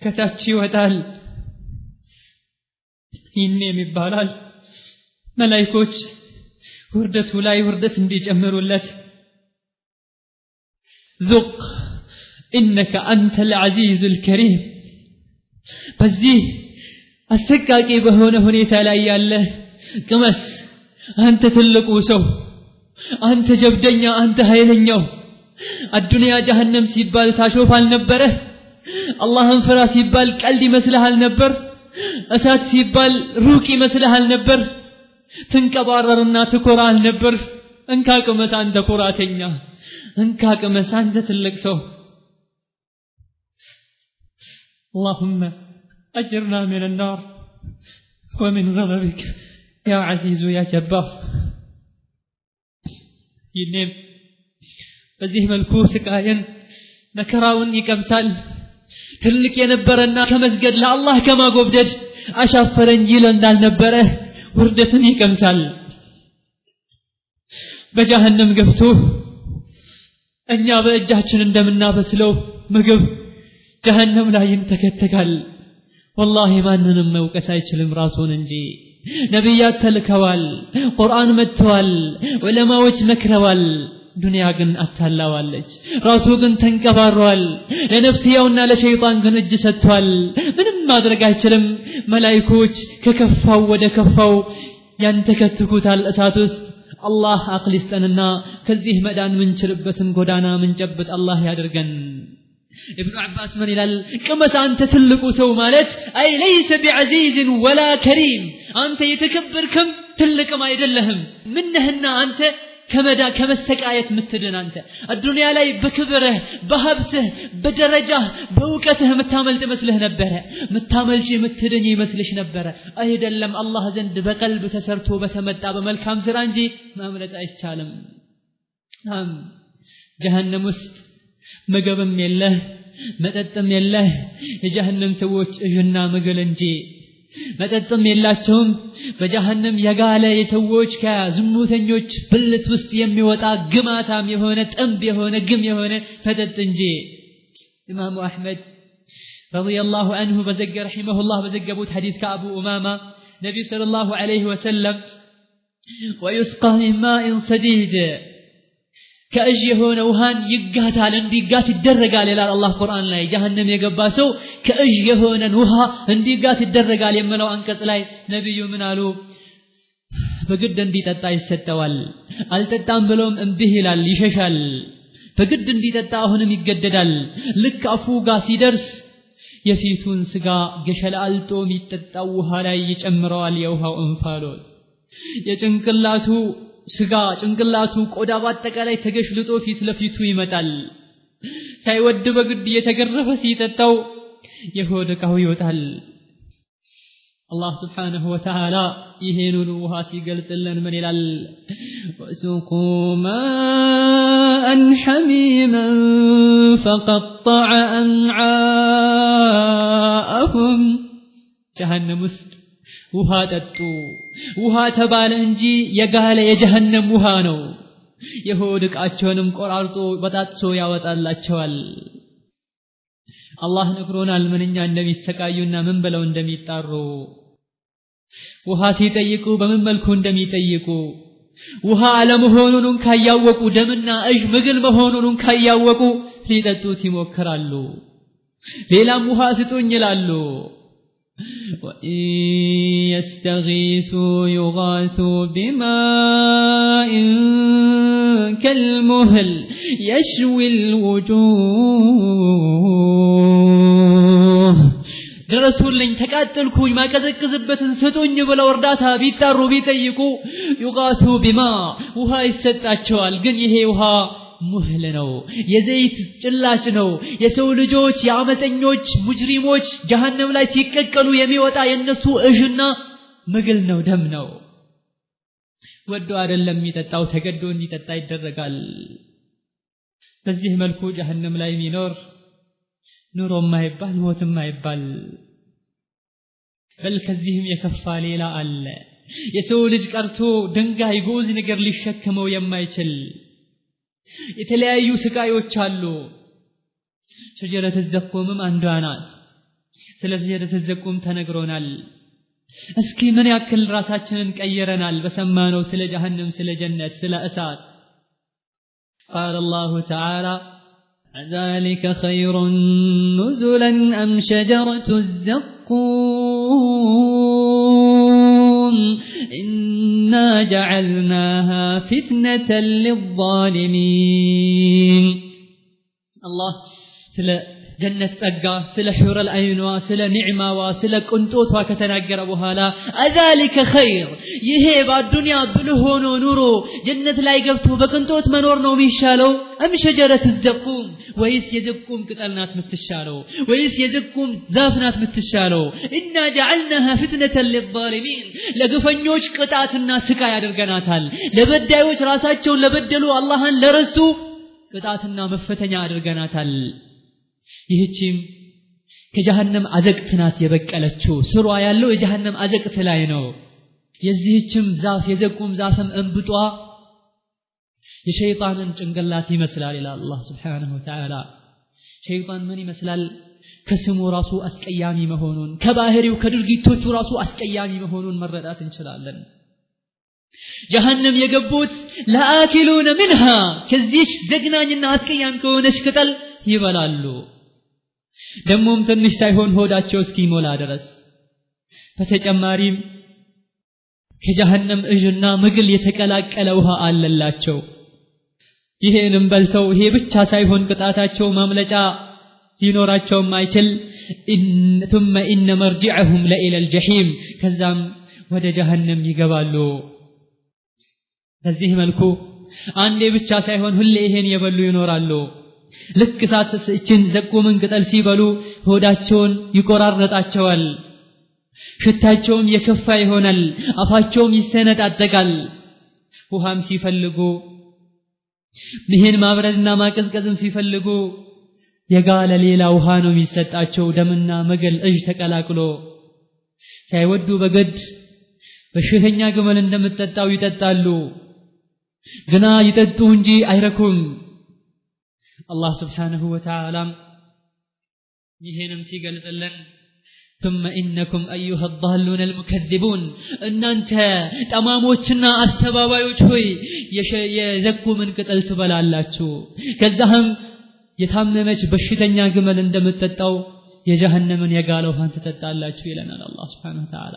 ከታች ይወጣል። ይህኔም ይባላል መላእክቶች ውርደቱ ላይ ውርደት እንዲጨምሩለት ذق إنك أنت العزيز الكريم። በዚህ አሰቃቂ በሆነ ሁኔታ ላይ ያለ ቅመስ፣ አንተ ትልቁ ሰው፣ አንተ ጀብደኛ፣ አንተ ኃይለኛው። አዱንያ ጀሀነም ሲባል ታሾፍ አልነበረ? አላህን ፍራ ሲባል ቀልድ ይመስልሃል ነበር? እሳት ሲባል ሩቅ ይመስልሃል ነበር? ትንቀባረርና ትኮራ አልነበር? እንካ ቅመስ አንተ ኩራተኛ፣ እንካ ቅመስ አንተ ትልቅ ሰው። اللهم أجرنا من النار ومن غضبك يا عزيز يا جبار። ይህኔም በዚህ መልኩ ስቃይን መከራውን ይቀምሳል። ትልቅ የነበረና ከመስገድ ለአላህ ከማጎብደድ አሻፈረኝ ይል እንዳልነበረ ውርደትን ይቀምሳል። በጀሀነም ገብቶ እኛ በእጃችን እንደምናበስለው ምግብ ጀሀነም ላይ ይንተከተካል። ወላሂ ማንንም መውቀስ አይችልም ራሱን እንጂ። ነቢያት ተልከዋል፣ ቁርአን መጥተዋል፣ ዑለማዎች መክረዋል። ዱንያ ግን አታላዋለች። ራሱ ግን ተንቀባሯል። ለነፍስያውና ለሸይጣን ግን እጅ ሰጥቷል። ምንም ማድረግ አይችልም። መላእክቶች ከከፋው ወደ ከፋው ያንተከትኩታል እሳት ውስጥ። አላህ አቅል ይስጠንና ከዚህ መዳን ምንችልበትን ጎዳና ምንጨብጥ አላህ ያድርገን። ኢብኑ አባስ ምን ይላል? ቅመስ አንተ ትልቁ ሰው ማለት أي ليس بعزيز ولا كريم፣ አንተ የተከበርክም ትልቅም አይደለህም። ምነህና አንተ ከመዳ ከመሰቃየት ምትድን አንተ አዱንያ ላይ በክብርህ በሀብትህ በደረጃህ በእውቀትህ የምታመልጥ መስልህ ነበረ። ምታመልጭ የምትድን ይመስልሽ ነበረ። አይደለም፣ አላህ ዘንድ በቀልብ ተሰርቶ በተመጣ በመልካም ስራ እንጂ ማምለጥ አይቻልም። ጀሀነም ውስጥ ምግብም የለህ መጠጥም የለህ። የጀሀነም ሰዎች እዥና ምግል እንጂ መጠጥም የላቸውም። በጀሀነም የጋለ የሰዎች ከዝሙተኞች ብልት ውስጥ የሚወጣ ግማታም የሆነ ጥንብ የሆነ ግም የሆነ መጠጥ እንጂ። ኢማሙ አሕመድ ረዲየላሁ ዐንሁ ረሒመሁላህ በዘገቡት ሐዲስ ከአቡ ኡማማ ነቢዩ ሰለላሁ ዐለይሂ ወሰለም ወዩስቃ ሚን ማኢን ሰዲድ ከእጅ የሆነ ውሃን ይጋታል፣ እንዲጋት ይደረጋል ይላል አላህ ቁርአን ላይ። ጀሀነም የገባ ሰው ከእጅ የሆነን ውሃ እንዲጋት ይደረጋል የሚለው አንቀጽ ላይ ነቢዩ ምን አሉ? በግድ እንዲጠጣ ይሰጠዋል። አልጠጣም ብሎም እምቢህ ይላል፣ ይሸሻል። በግድ እንዲጠጣ አሁንም ይገደዳል። ልክ አፉ ጋር ሲደርስ የፊቱን ስጋ ገሸላልጦ የሚጠጣው ውሃ ላይ ይጨምረዋል። የውሃው እንፋሎት የጭንቅላቱ ስጋ ጭንቅላቱ ቆዳ በአጠቃላይ ተገሽልጦ ፊት ለፊቱ ይመጣል። ሳይወድ በግድ እየተገረፈ ሲጠጣው የሆድ ዕቃው ይወጣል። አላህ ስብሓነሁ ወተዓላ ይሄንን ውሃ ሲገልጽልን ምን ይላል? ወሱቁ ማአን ሐሚመን ፈቀጠዐ አምዓአሁም። ጀሀነም ውስጥ ውሃ ጠጡ። ውሃ ተባለ እንጂ የጋለ የጀሀነም ውሃ ነው። የሆድ ዕቃቸውንም ቆራርጦ በጣጥሶ ያወጣላቸዋል። አላህ ነግሮናል ምንኛ እንደሚሰቃዩና ምን ብለው እንደሚጣሩ፣ ውሃ ሲጠይቁ በምን መልኩ እንደሚጠይቁ፣ ውሃ አለመሆኑን እንኳ እያወቁ ደምና እዥ ምግል መሆኑን እንኳ እያወቁ ሊጠጡት ይሞክራሉ። ሌላም ውሃ ስጡኝ ይላሉ። وإن يستغيثوا يغاثوا بماء كالمهل يشوي الوجوه። ድረሱልኝ፣ ተቃጠልኩኝ፣ ማቀዘቅዝበትን ስጡኝ ብለው እርዳታ ቢጣሩ ቢጠይቁ ዩጋቱ ቢማ ውሃ ይሰጣቸዋል። ግን ይሄ ውሃ ሙህል ነው፣ የዘይት ጭላጭ ነው። የሰው ልጆች የአመፀኞች ሙጅሪሞች ጀሀነም ላይ ሲቀቀሉ የሚወጣ የነሱ እዥና ምግል ነው፣ ደም ነው። ወዶ አይደለም የሚጠጣው፣ ተገዶ እንዲጠጣ ይደረጋል። በዚህ መልኩ ጀሀነም ላይ የሚኖር ኑሮ የማይባል ሞት የማይባል በል ከዚህም የከፋ ሌላ አለ። የሰው ልጅ ቀርቶ ድንጋይ ጎዝ ነገር ሊሸከመው የማይችል የተለያዩ ስቃዮች አሉ። ሸጀረተ ዘቁምም አንዷ ናት። ስለ ሸጀረተ ዘቁም ተነግሮናል። እስኪ ምን ያክል ራሳችንን ቀይረናል በሰማነው ስለ ጀሀነም፣ ስለ ጀነት፣ ስለ እሳት። ቃለ አላሁ ተዓላ ذلك خير نزلا أم شجرة الزقوم إنا جعلناها فتنة للظالمين። አላህ ስለ ጀነት ጸጋ፣ ስለ ሑረል አይኗ፣ ስለ ኒዕማዋ፣ ስለ ቅንጦቷ ከተናገረ በኋላ አዛሊከ ኸይር፣ ይሄ በአዱንያ ብልህ ሆኖ ኑሮ ጀነት ላይ ገብቶ በቅንጦት መኖር ነው የሚሻለው? أم شجرة الزقوم፣ ወይስ የዘቁም ቅጠል ናት የምትሻለው? ወይስ የዘቁም ዛፍ ናት የምትሻለው? إنا جعلناها فتنة للظالمين፣ ለግፈኞች ቅጣትና ስቃይ አድርገናታል። ለበዳዮች ራሳቸውን ለበደሉ አላህን ለረሱ ቅጣትና መፈተኛ አድርገናታል። ይህቺም ከጀሀነም አዘቅት ናት የበቀለችው። ስሯ ያለው የጀሀነም አዘቅት ላይ ነው። የዚህችም ዛፍ የዘቁም ዛፍም እንብጧ የሸይጣንን ጭንቅላት ይመስላል ይላል አላህ ስብሓነሁ ወተዓላ። ሸይጣን ምን ይመስላል? ከስሙ ራሱ አስቀያሚ መሆኑን ከባህሪው ከድርጊቶቹ ራሱ አስቀያሚ መሆኑን መረዳት እንችላለን። ጀሀነም የገቡት ለአኪሉነ ሚንሃ ከዚች ዘግናኝና አስቀያሚ ከሆነች ቅጠል ይበላሉ። ደሞም ትንሽ ሳይሆን ሆዳቸው እስኪሞላ ድረስ። በተጨማሪም ከጀሀነም እዥና ምግል የተቀላቀለ ውሃ አለላቸው። ይሄንም በልተው ይሄ ብቻ ሳይሆን ቅጣታቸው ማምለጫ ሊኖራቸውም አይችል። ثم إن مرجعهم لإلى الجحيم፣ ከዛም ወደ ጀሀነም ይገባሉ። በዚህ መልኩ አንዴ ብቻ ሳይሆን ሁሌ ይሄን የበሉ ይኖራሉ። ልክ እሳት እችን ዘቁምን ቅጠል ሲበሉ ሆዳቸውን ይቆራረጣቸዋል። ሽታቸውም የከፋ ይሆናል። አፋቸውም ይሰነጣጠቃል። ውሃም ሲፈልጉ ይሄን ማብረድና ማቀዝቀዝም ሲፈልጉ የጋለ ሌላ ውሃ ነው የሚሰጣቸው፣ ደምና መገል እጅ ተቀላቅሎ። ሳይወዱ በግድ በሽተኛ ግመል እንደምትጠጣው ይጠጣሉ። ግና ይጠጡ እንጂ አይረኩም። አላህ ስብሓነሁ ወተዓላ ይሄንም ሲገልጽልን ثم إنكم أيها الضالون المكذبون፣ እናንተ ጠማሞችና አስተባባዮች ሆይ የዘቁምን ቅጠል ትበላላችሁ፣ ከዛህም የታመመች በሽተኛ ግመል እንደምትጠጣው የጀሀነምን የጋለ ውሃን ትጠጣላችሁ ይለናል አላህ ስብሓነሁ ወተዓላ።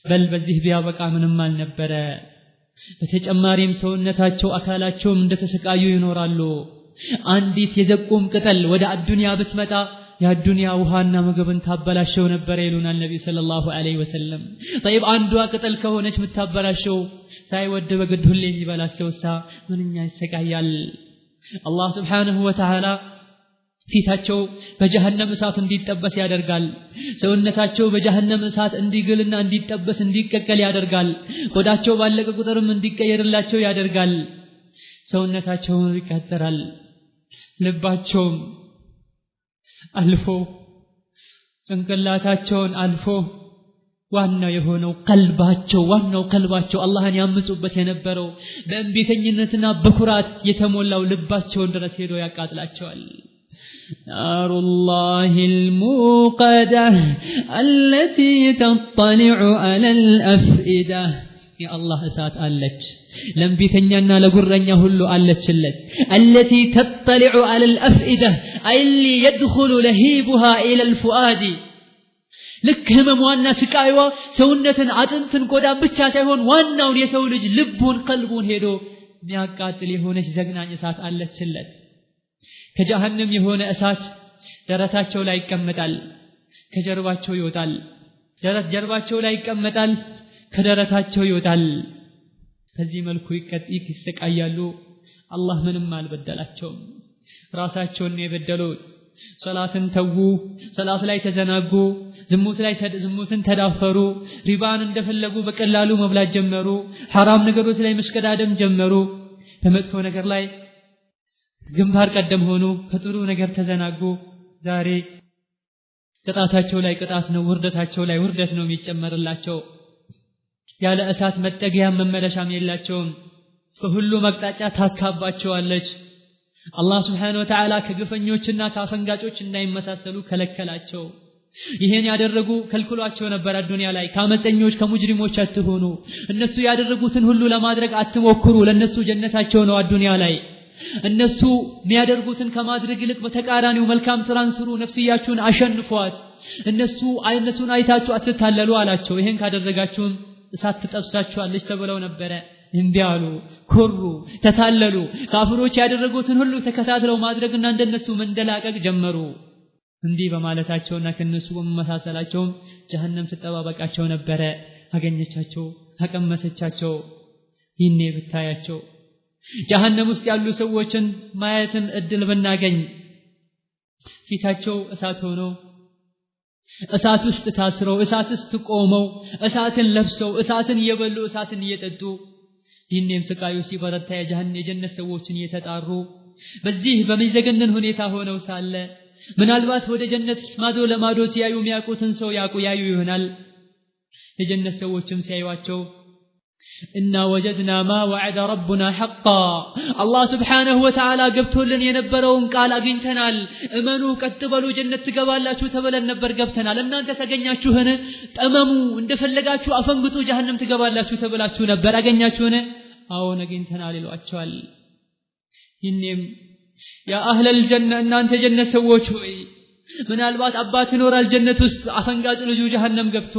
በል በዚህ ቢያበቃ ምንም አልነበረ። በተጨማሪም ሰውነታቸው አካላቸውም እንደተሰቃዩ ይኖራሉ። አንዲት የዘቁም ቅጠል ወደ አዱንያ ብትመጣ የዱንያ ውሃና ምግብን ታበላሸው ነበር ይሉናል ነብዩ ሰለላሁ ዐለይሂ ወሰለም። طيب አንዷ ቅጠል ከሆነች የምታበላሸው ሳይወድ በግድ ሁሌ የሚበላ ሰውሳ ምንኛ ይሰቃያል። አላህ Subhanahu Wa Ta'ala ፊታቸው በጀሃነም እሳት እንዲጠበስ ያደርጋል። ሰውነታቸው በጀሃነም እሳት እንዲግልና እንዲጠበስ እንዲቀቀል ያደርጋል። ቆዳቸው ባለቀ ቁጥርም እንዲቀየርላቸው ያደርጋል። ሰውነታቸውን ይቃጠራል። ልባቸውም አልፎ ጭንቅላታቸውን አልፎ ዋናው የሆነው ቀልባቸው ዋናው ቀልባቸው አላህን ያምጹበት የነበረው በእንቢተኝነትና በኩራት የተሞላው ልባቸውን ድረስ ሄዶ ያቃጥላቸዋል። نار الله الموقدة التي تطلع على الأفئدة يا الله እሳት አለች ለእንቢተኛና ለጉረኛ ሁሉ አለችለት። التي تطلع على الأفئدة أي اللي يدخل لهيبها إلى الفؤاد ልክ ህመሟና ስቃይዋ ሰውነትን አጥንትን ቆዳን ብቻ ሳይሆን ዋናውን የሰው ልጅ ልቡን ቀልቡን ሄዶ የሚያቃጥል የሆነች ዘግናኝ እሳት አለችለት። ከጀሃነም የሆነ እሳት ደረታቸው ላይ ይቀመጣል፣ ከጀርባቸው ይወጣል። ደረት ጀርባቸው ላይ ይቀመጣል፣ ከደረታቸው ይወጣል። ከዚህ መልኩ ይሰቃያሉ። አላህ ምንም አልበደላቸውም። ራሳቸውን ነው የበደሉት። ሶላትን ተዉ፣ ሶላት ላይ ተዘናጉ፣ ዝሙት ላይ ዝሙትን ተዳፈሩ፣ ሪባን እንደፈለጉ በቀላሉ መብላት ጀመሩ፣ ሐራም ነገሮች ላይ መሽቀዳደም ጀመሩ፣ በመጥፎ ነገር ላይ ግንባር ቀደም ሆኑ፣ ከጥሩ ነገር ተዘናጉ። ዛሬ ቅጣታቸው ላይ ቅጣት ነው፣ ውርደታቸው ላይ ውርደት ነው የሚጨመርላቸው። ያለ እሳት መጠጊያም መመለሻም የላቸውም። በሁሉም አቅጣጫ ታካባቸዋለች። አላህ Subhanahu Wa Ta'ala ከግፈኞችና ከአፈንጋጮች እንዳይመሳሰሉ ከለከላቸው። ይሄን ያደረጉ ከልክሏቸው ነበር። ዱንያ ላይ ካመፀኞች ከሙጅሪሞች አትሆኑ፣ እነሱ ያደረጉትን ሁሉ ለማድረግ አትሞክሩ፣ ለነሱ ጀነታቸው ነው ዱንያ ላይ። እነሱ የሚያደርጉትን ከማድረግ ይልቅ በተቃራኒው መልካም ስራን ስሩ፣ ነፍስያችሁን አሸንፏት፣ እነሱን አይታችሁ አትታለሉ አላቸው። ይሄን ካደረጋችሁም እሳት ትጠብሳችኋለች ተብለው ነበረ። እምቢ አሉ፣ ኮሩ፣ ተታለሉ። ካፍሮች ያደረጉትን ሁሉ ተከታትለው ማድረግና እንደነሱ መንደላቀቅ ጀመሩ። እንዲህ በማለታቸውና ከነሱ በመመሳሰላቸውም ጀሃነም ትጠባበቃቸው ነበረ። አገኘቻቸው፣ አቀመሰቻቸው። ይኔ ብታያቸው ጀሃነም ውስጥ ያሉ ሰዎችን ማየትን እድል ብናገኝ ፊታቸው እሳት ሆኖ እሳት ውስጥ ታስረው እሳት ውስጥ ቆመው እሳትን ለብሰው እሳትን እየበሉ እሳትን እየጠጡ ይህኔም ስቃዩ ሲበረታ የጀነት ሰዎችን እየተጣሩ በዚህ በሚዘገንን ሁኔታ ሆነው ሳለ ምናልባት ወደ ጀነት ማዶ ለማዶ ሲያዩ የሚያውቁትን ሰው ያዩ ይሆናል። የጀነት ሰዎችም ሲያዩዋቸው እና ወጀድና ማ ወዐደ ረቡና ሐቃ አላህ ሱብሓነሁ ወተዓላ ገብቶልን የነበረውን ቃል አግኝተናል። እመኑ፣ ቀጥ በሉ፣ ጀነት ትገባላችሁ ተብለን ነበር፣ ገብተናል። እናንተ ተገኛችሁን? ጠመሙ፣ እንደፈለጋችሁ አፈንግጡ፣ ጀሃነም ትገባላችሁ ተብላችሁ ነበር፣ አገኛችሁን? አዎን አግኝተናል ይሏቸዋል። ይህኔም ያ አህለል ጀነ እናንተ ጀነት ሰዎች ሆይ ምናልባት አባት ይኖራል ጀነት ውስጥ አፈንጋጭ ልጁ ጀሃነም ገብቶ፣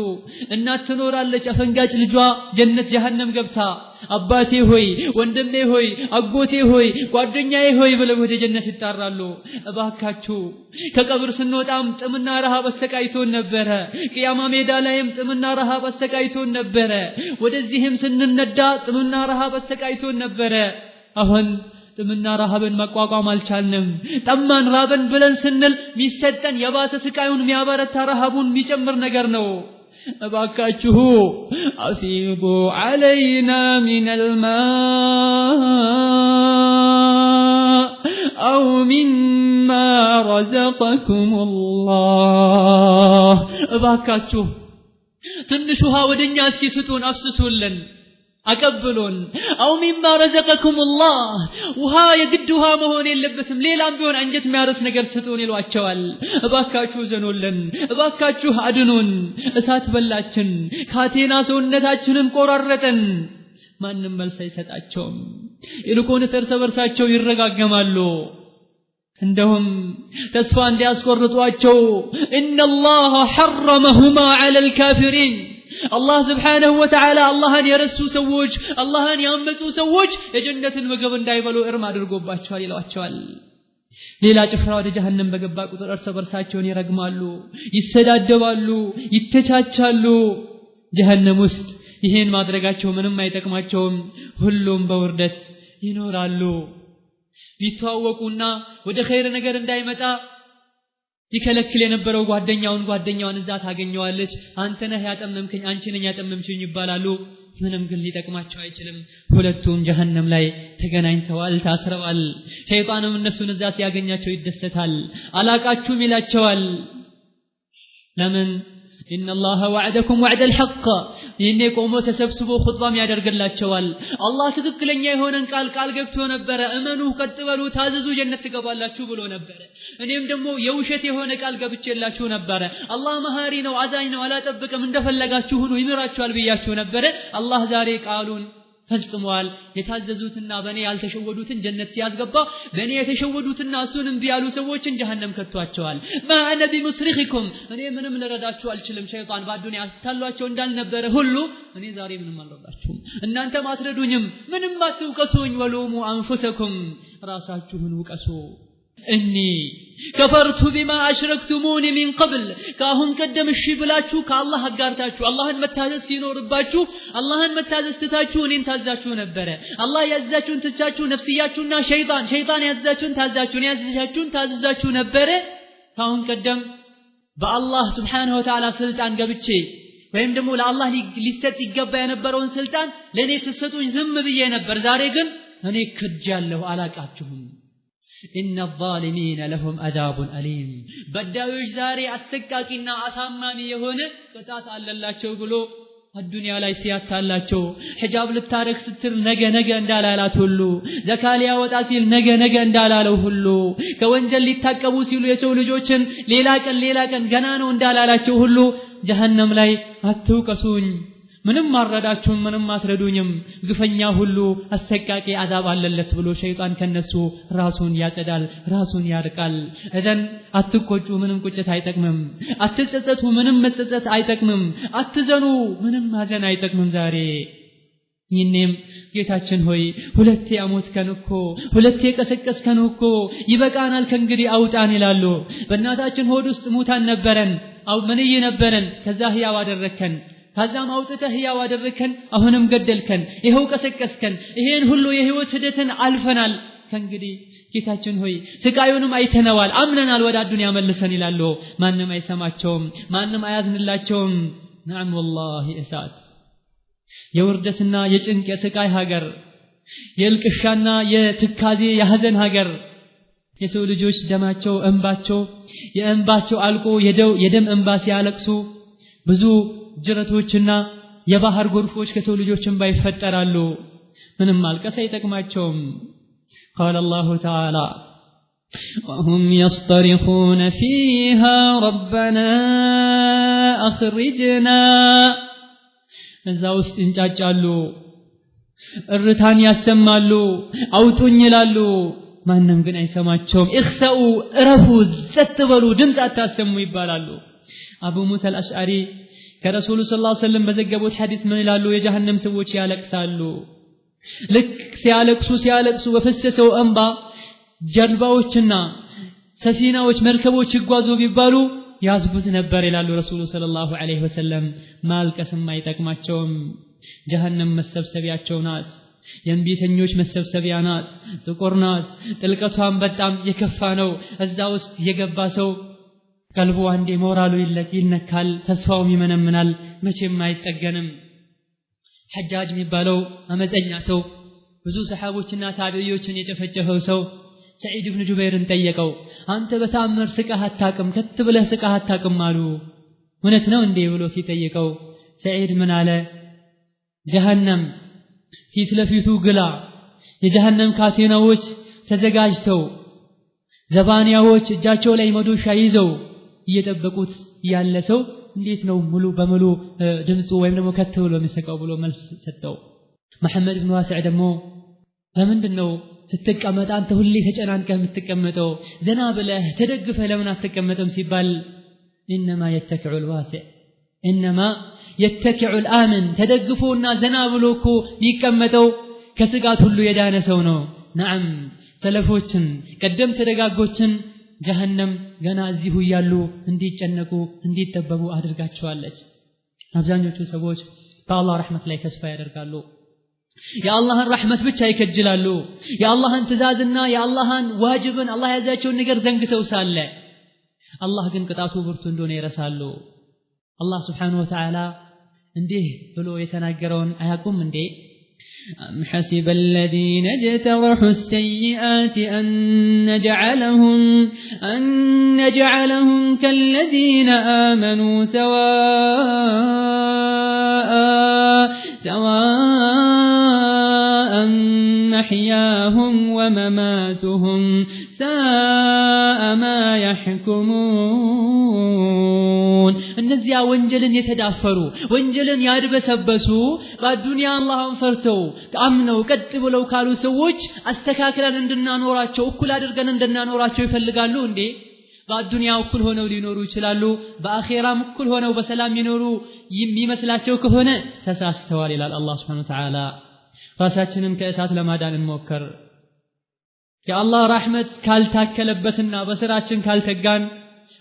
እናት ትኖራለች አፈንጋጭ ልጇ ጀነት ጀሃነም ገብታ፣ አባቴ ሆይ፣ ወንድሜ ሆይ፣ አጎቴ ሆይ፣ ጓደኛዬ ሆይ ብለው ወደ ጀነት ይጣራሉ። እባካችሁ ከቀብር ስንወጣም ጥምና ረሃብ አሰቃይቶን ነበረ። ቅያማ ሜዳ ላይም ጥምና ረሃብ አሰቃይቶን ነበረ። ወደዚህም ስንነዳ ጥምና ረሃብ አሰቃይቶን ነበረ። አሁን ጥምና ረሃብን መቋቋም አልቻልንም። ጠማን ራበን ብለን ስንል ሚሰጠን የባሰ ስቃዩን የሚያበረታ ረሃቡን የሚጨምር ነገር ነው። እባካችሁ አፊዱ ዐለይና ሚነል ማእ አው ሚማ ረዘቀኩሙላህ፣ እባካችሁ ትንሽ ውሃ ወደኛ እስኪ ስጡን፣ አፍስሱልን፣ አቀብሉን። አው ሚማ ረዘቀኩሙላህ፣ ውሃ የግድ ውሃ መሆን የለበትም፣ ሌላም ቢሆን አንጀት የሚያርስ ነገር ስጡን ይሏቸዋል። እባካችሁ ዘኑልን፣ እባካችሁ አድኑን፣ እሳት በላችን፣ ካቴና ሰውነታችንን ቆራረጠን። ማንም መልስ አይሰጣቸውም። ይልቁንስ እርስ በርሳቸው ይረጋገማሉ። እንደውም ተስፋ እንዲያስቆርጧቸው ኢነላሃ ሐረመሁማ ዐለል ካፊሪን፣ አላህ ስብሓነሁ ወተዓላ አላህን የረሱ ሰዎች፣ አላህን ያመፁ ሰዎች የጀነትን ምግብ እንዳይበሉ እርም አድርጎባቸዋል ይሏቸዋል። ሌላ ጭፍራ ወደ ጀሃነም በገባ ቁጥር እርስ በርሳቸውን ይረግማሉ፣ ይሰዳደባሉ፣ ይተቻቻሉ። ጀሃነም ውስጥ ይሄን ማድረጋቸው ምንም አይጠቅማቸውም። ሁሉም በውርደት ይኖራሉ። ቢተዋወቁና ወደ ኸይር ነገር እንዳይመጣ ይከለክል የነበረው ጓደኛዋን እዛ ታገኘዋለች። አንተ ነህ ያጠመምከኝ፣ አንቺ ነህ ያጠመምሽኝ ይባላሉ። ምንም ግን ሊጠቅማቸው አይችልም። ሁለቱም ጀሃነም ላይ ተገናኝተዋል፣ ታስረዋል። ሸይጣንም እነሱን እዛ ሲያገኛቸው ይደሰታል። አላቃችሁም ይላቸዋል። ለምን? إن الله وعدكم وعد الحق። ይህኔ ቆሞ ተሰብስቦ ኹጥባም ያደርግላቸዋል። አላህ ትክክለኛ የሆነን ቃል ገብቶ ነበረ። እመኑ፣ ቀጥ በሉ፣ ታዘዙ፣ ጀነት ትገባላችሁ ብሎ ነበረ። እኔም ደግሞ የውሸት የሆነ ቃል ገብቼላችሁ ነበረ። አላህ መሃሪ ነው፣ አዛኝ ነው፣ አላጠብቅም፣ እንደፈለጋችሁ ሁኑ፣ ይምራችኋል ብያችሁ ነበረ። አላህ ዛሬ ቃሉን ፈጽሟል። የታዘዙትና በእኔ ያልተሸወዱትን ጀነት ሲያስገባ በእኔ የተሸወዱትና እሱን እምቢ ያሉ ሰዎችን ጀሃነም ከቷቸዋል። ማ አነ ቢሙስሪኺኩም፣ እኔ ምንም ልረዳችሁ አልችልም። ሸይጣን በአዱንያ አታሏቸው እንዳልነበረ ሁሉ እኔ ዛሬ ምንም አልረዳችሁም፣ እናንተም አትረዱኝም፣ ምንም አትውቀሱኝ። ወሉሙ አንፉሰኩም፣ ራሳችሁን ውቀሱ። እኒ ከፈርቱ ቢማ አሽረክቱሙኒ ሚን ቀብል፣ ከአሁን ቀደም እሺ ብላችሁ ከአላህ አጋርታችሁ አላህን መታዘዝ ሲኖርባችሁ አላህን መታዘዝ ትታችሁ እኔን ታዛችሁ ነበረ። አላህ ያዘዛችሁን ትቻችሁ ነፍስያችሁና ሸይጣን ያዘዛችሁን ታዛችሁ፣ እኔ ያዘዛችሁን ታዘዛችሁ ነበረ። ከአሁን ቀደም በአላህ ስብሓነሁ ወተዓላ ስልጣን ገብቼ ወይም ደግሞ ለአላህ ሊሰጥ ይገባ የነበረውን ስልጣን ለእኔ ስትሰጡኝ ዝም ብዬ ነበር። ዛሬ ግን እኔ ክጃለሁ፣ አላቃችሁም። إن الظالمين لهم عذاب أليم፣ በዳዮች ዛሬ አሰቃቂና አሳማሚ የሆነ ቅጣት አለላቸው ብሎ አዱንያ ላይ ሲያታላቸው ሒጃብ ልታረግ ስትል ነገ ነገ እንዳላላት ሁሉ፣ ዘካ ሊያወጣ ሲል ነገ ነገ እንዳላለው ሁሉ፣ ከወንጀል ሊታቀቡ ሲሉ የሰው ልጆችን ሌላ ቀን ሌላ ቀን ገና ነው እንዳላላቸው ሁሉ ጀሃነም ላይ አትውቀሱኝ፣ ምንም አልረዳችሁም፣ ምንም አትረዱኝም፣ ግፈኛ ሁሉ አሰቃቂ አዛብ አለለት ብሎ ሸይጣን ከነሱ ራሱን ያጸዳል፣ ራሱን ያርቃል። እዘን አትቆጩ፣ ምንም ቁጭት አይጠቅምም። አትጸጸቱ፣ ምንም መጸጸት አይጠቅምም። አትዘኑ፣ ምንም ማዘን አይጠቅምም። ዛሬ ይህኔም ጌታችን ሆይ ሁለቴ አሞትከን እኮ፣ ሁለቴ ቀሰቀስከን እኮ፣ ይበቃናል፣ ከእንግዲህ አውጣን ይላሉ። በእናታችን ሆድ ውስጥ ሙታን ነበረን፣ አው መንይ ነበረን፣ ከዛ ህያው አደረግከን፣ ከዛም አውጥተህ ህያው አደረግከን፣ አሁንም ገደልከን፣ ይኸው ቀሰቀስከን። ይሄን ሁሉ የህይወት ሂደትን አልፈናል። ከእንግዲህ ጌታችን ሆይ ስቃዩንም አይተነዋል፣ አምነናል፣ ወደ አዱንያ መልሰን ይላሉ። ማንም አይሰማቸውም፣ ማንም አያዝንላቸውም። ነዓም ወላሂ እሳት የውርደትና የጭንቅ የስቃይ ሀገር፣ የእልቅሻና የትካዜ የሐዘን ሀገር። የሰው ልጆች ደማቸው እንባቸው የእንባቸው አልቆ የደም እንባ ሲያለቅሱ ብዙ ጅረቶችና የባህር ጎርፎች ከሰው ልጆች እንባ ይፈጠራሉ። ምንም ማልቀስ አይጠቅማቸውም። قال الله تعالى وهم يصطرخون فيها ربنا أخرجنا። እዛ ውስጥ እንጫጫሉ፣ እርታን ያሰማሉ፣ አውጡኝ ይላሉ። ማንም ግን አይሰማቸውም። እኽሰኡ፣ እረፉ፣ ጸጥ በሉ፣ ድምፅ አታሰሙ ይባላሉ። አቡ ሙሳ አልአሽዓሪ ከረሱሉ ሰለላሁ ዐለይሂ ወሰለም በዘገቡት ሐዲስ ምን ይላሉ? የጀሃነም ሰዎች ያለቅሳሉ። ልክ ሲያለቅሱ ሲያለቅሱ በፈሰሰው እንባ ጀልባዎችና ሰፊናዎች መርከቦች ይጓዙ ቢባሉ ያዝጉት ነበር ይላሉ ረሱሉ ሰለላሁ ዐለይሂ ወሰለም። ማልቀስም አይጠቅማቸውም። ጀሃነም መሰብሰቢያቸው ናት። የእምቢተኞች መሰብሰቢያ ናት። ጥቁር ናት። ጥልቀቷን በጣም የከፋ ነው። እዛ ውስጥ የገባ ሰው ቀልቡ አንዴ ሞራሉ ይነካል፣ ተስፋውም ይመነምናል፣ መቼም አይጠገንም። ሐጃጅ የሚባለው አመፀኛ ሰው ብዙ ሰሓቦችና ታቢዒዎችን የጨፈጨፈው ሰው ሰዒድ ብን ጁበይርን ጠየቀው። አንተ በተአምር ስቀህ አታውቅም፣ ከት ብለህ ስቀህ አታውቅም አሉ። እውነት ነው እንዴ ብሎ ሲጠይቀው ሰዒድ ምን አለ? ጀሃነም ፊት ለፊቱ ግላ የጀሃነም ካቴናዎች ተዘጋጅተው ዘባንያዎች እጃቸው ላይ መዶሻ ይዘው እየጠበቁት ያለ ሰው እንዴት ነው ሙሉ በሙሉ ድምፁ ወይም ደግሞ ከት ብሎ የሚስቀው ብሎ መልስ ሰጠው። መሐመድ ብን ዋሲዕ ደግሞ ለምንድን ነው ስትቀመጥ አንተ ሁሌ ተጨናንቀህ የምትቀመጠው? ዘና ብለህ ተደግፈህ ለምን አትቀመጥም ሲባል ኢነማ የተኪዑ ልዋሲዕ ኢነማ የተኪዑ ልአምን፣ ተደግፎና ዘና ብሎ እኮ የሚቀመጠው ከስጋት ሁሉ የዳነ ሰው ነው። ነዓም ሰለፎችን ቀደምት ደጋጎችን ጀሀነም ገና እዚሁ እያሉ እንዲጨነቁ እንዲጠበቡ አድርጋቸዋለች። አብዛኞቹ ሰዎች በአላህ ረሕመት ላይ ተስፋ ያደርጋሉ። የአላህን ረሕመት ብቻ ይከጅላሉ። የአላህን ትእዛዝና የአላህን ዋጅብን አላህ ያዛቸውን ነገር ዘንግተው ሳለ አላህ ግን ቅጣቱ ብርቱ እንደሆነ ይረሳሉ። አላህ ስብሓነሁ ወተዓላ እንዲህ ብሎ የተናገረውን አያውቁም እንዴ? أم حسب الذين اجترحوا السيئات أن نجعلهم كالذين آمنوا سواء محياهم ومماتهم ساء ما يحكمون። እነዚያ ወንጀልን የተዳፈሩ ወንጀልን ያድበሰበሱ በዱንያ አላህን ፈርተው አምነው ቀጥ ብለው ካሉ ሰዎች አስተካክለን እንድናኖራቸው እኩል አድርገን እንድናኖራቸው ይፈልጋሉ እንዴ? በዱንያ እኩል ሆነው ሊኖሩ ይችላሉ። በአኼራም እኩል ሆነው በሰላም ይኖሩ የሚመስላቸው ከሆነ ተሳስተዋል ይላል አላህ ሱብሓነሁ ወተዓላ። ራሳችንን ከእሳት ለማዳን እንሞክር። የአላህ ረሕመት ካልታከለበትና በስራችን ካልተጋን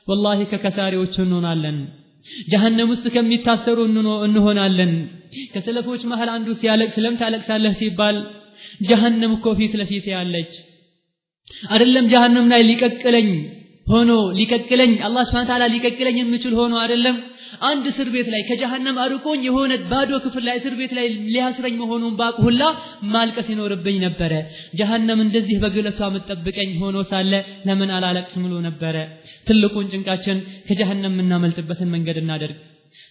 ወላሂ ከከሳሪዎች እንሆናለን። ጀሀነም ውስጥ ከሚታሰሩ እንሆናለን። ከሰለፎች መሃል አንዱ ሲያለቅስ ለምን ታለቅሳለህ ሲባል ጀሀነም እኮ ፊት ለፊት ያለች አይደለም፣ ጀሀነም ላይ ሊቀቅለኝ ሆኖ ሊቀቅለኝ አላህ ሱብሓነሁ ወተዓላ ሊቀቅለኝ የሚችል ሆኖ አይደለም፣ አንድ እስር ቤት ላይ ከጀሀነም አርቆኝ የሆነ ባዶ ክፍል ላይ እስር ቤት ላይ ሊያስረኝ መሆኑን ባቅ ሁላ ማልቀስ ይኖርብኝ ነበረ። ጀሀነም እንደዚህ በግለቷ የምትጠብቀኝ ሆኖ ሳለ ለምን አላለቅስም ብሎ ነበረ። ትልቁን ጭንቃችን ከጀሀነም የምናመልጥበትን መንገድ እናደርግ።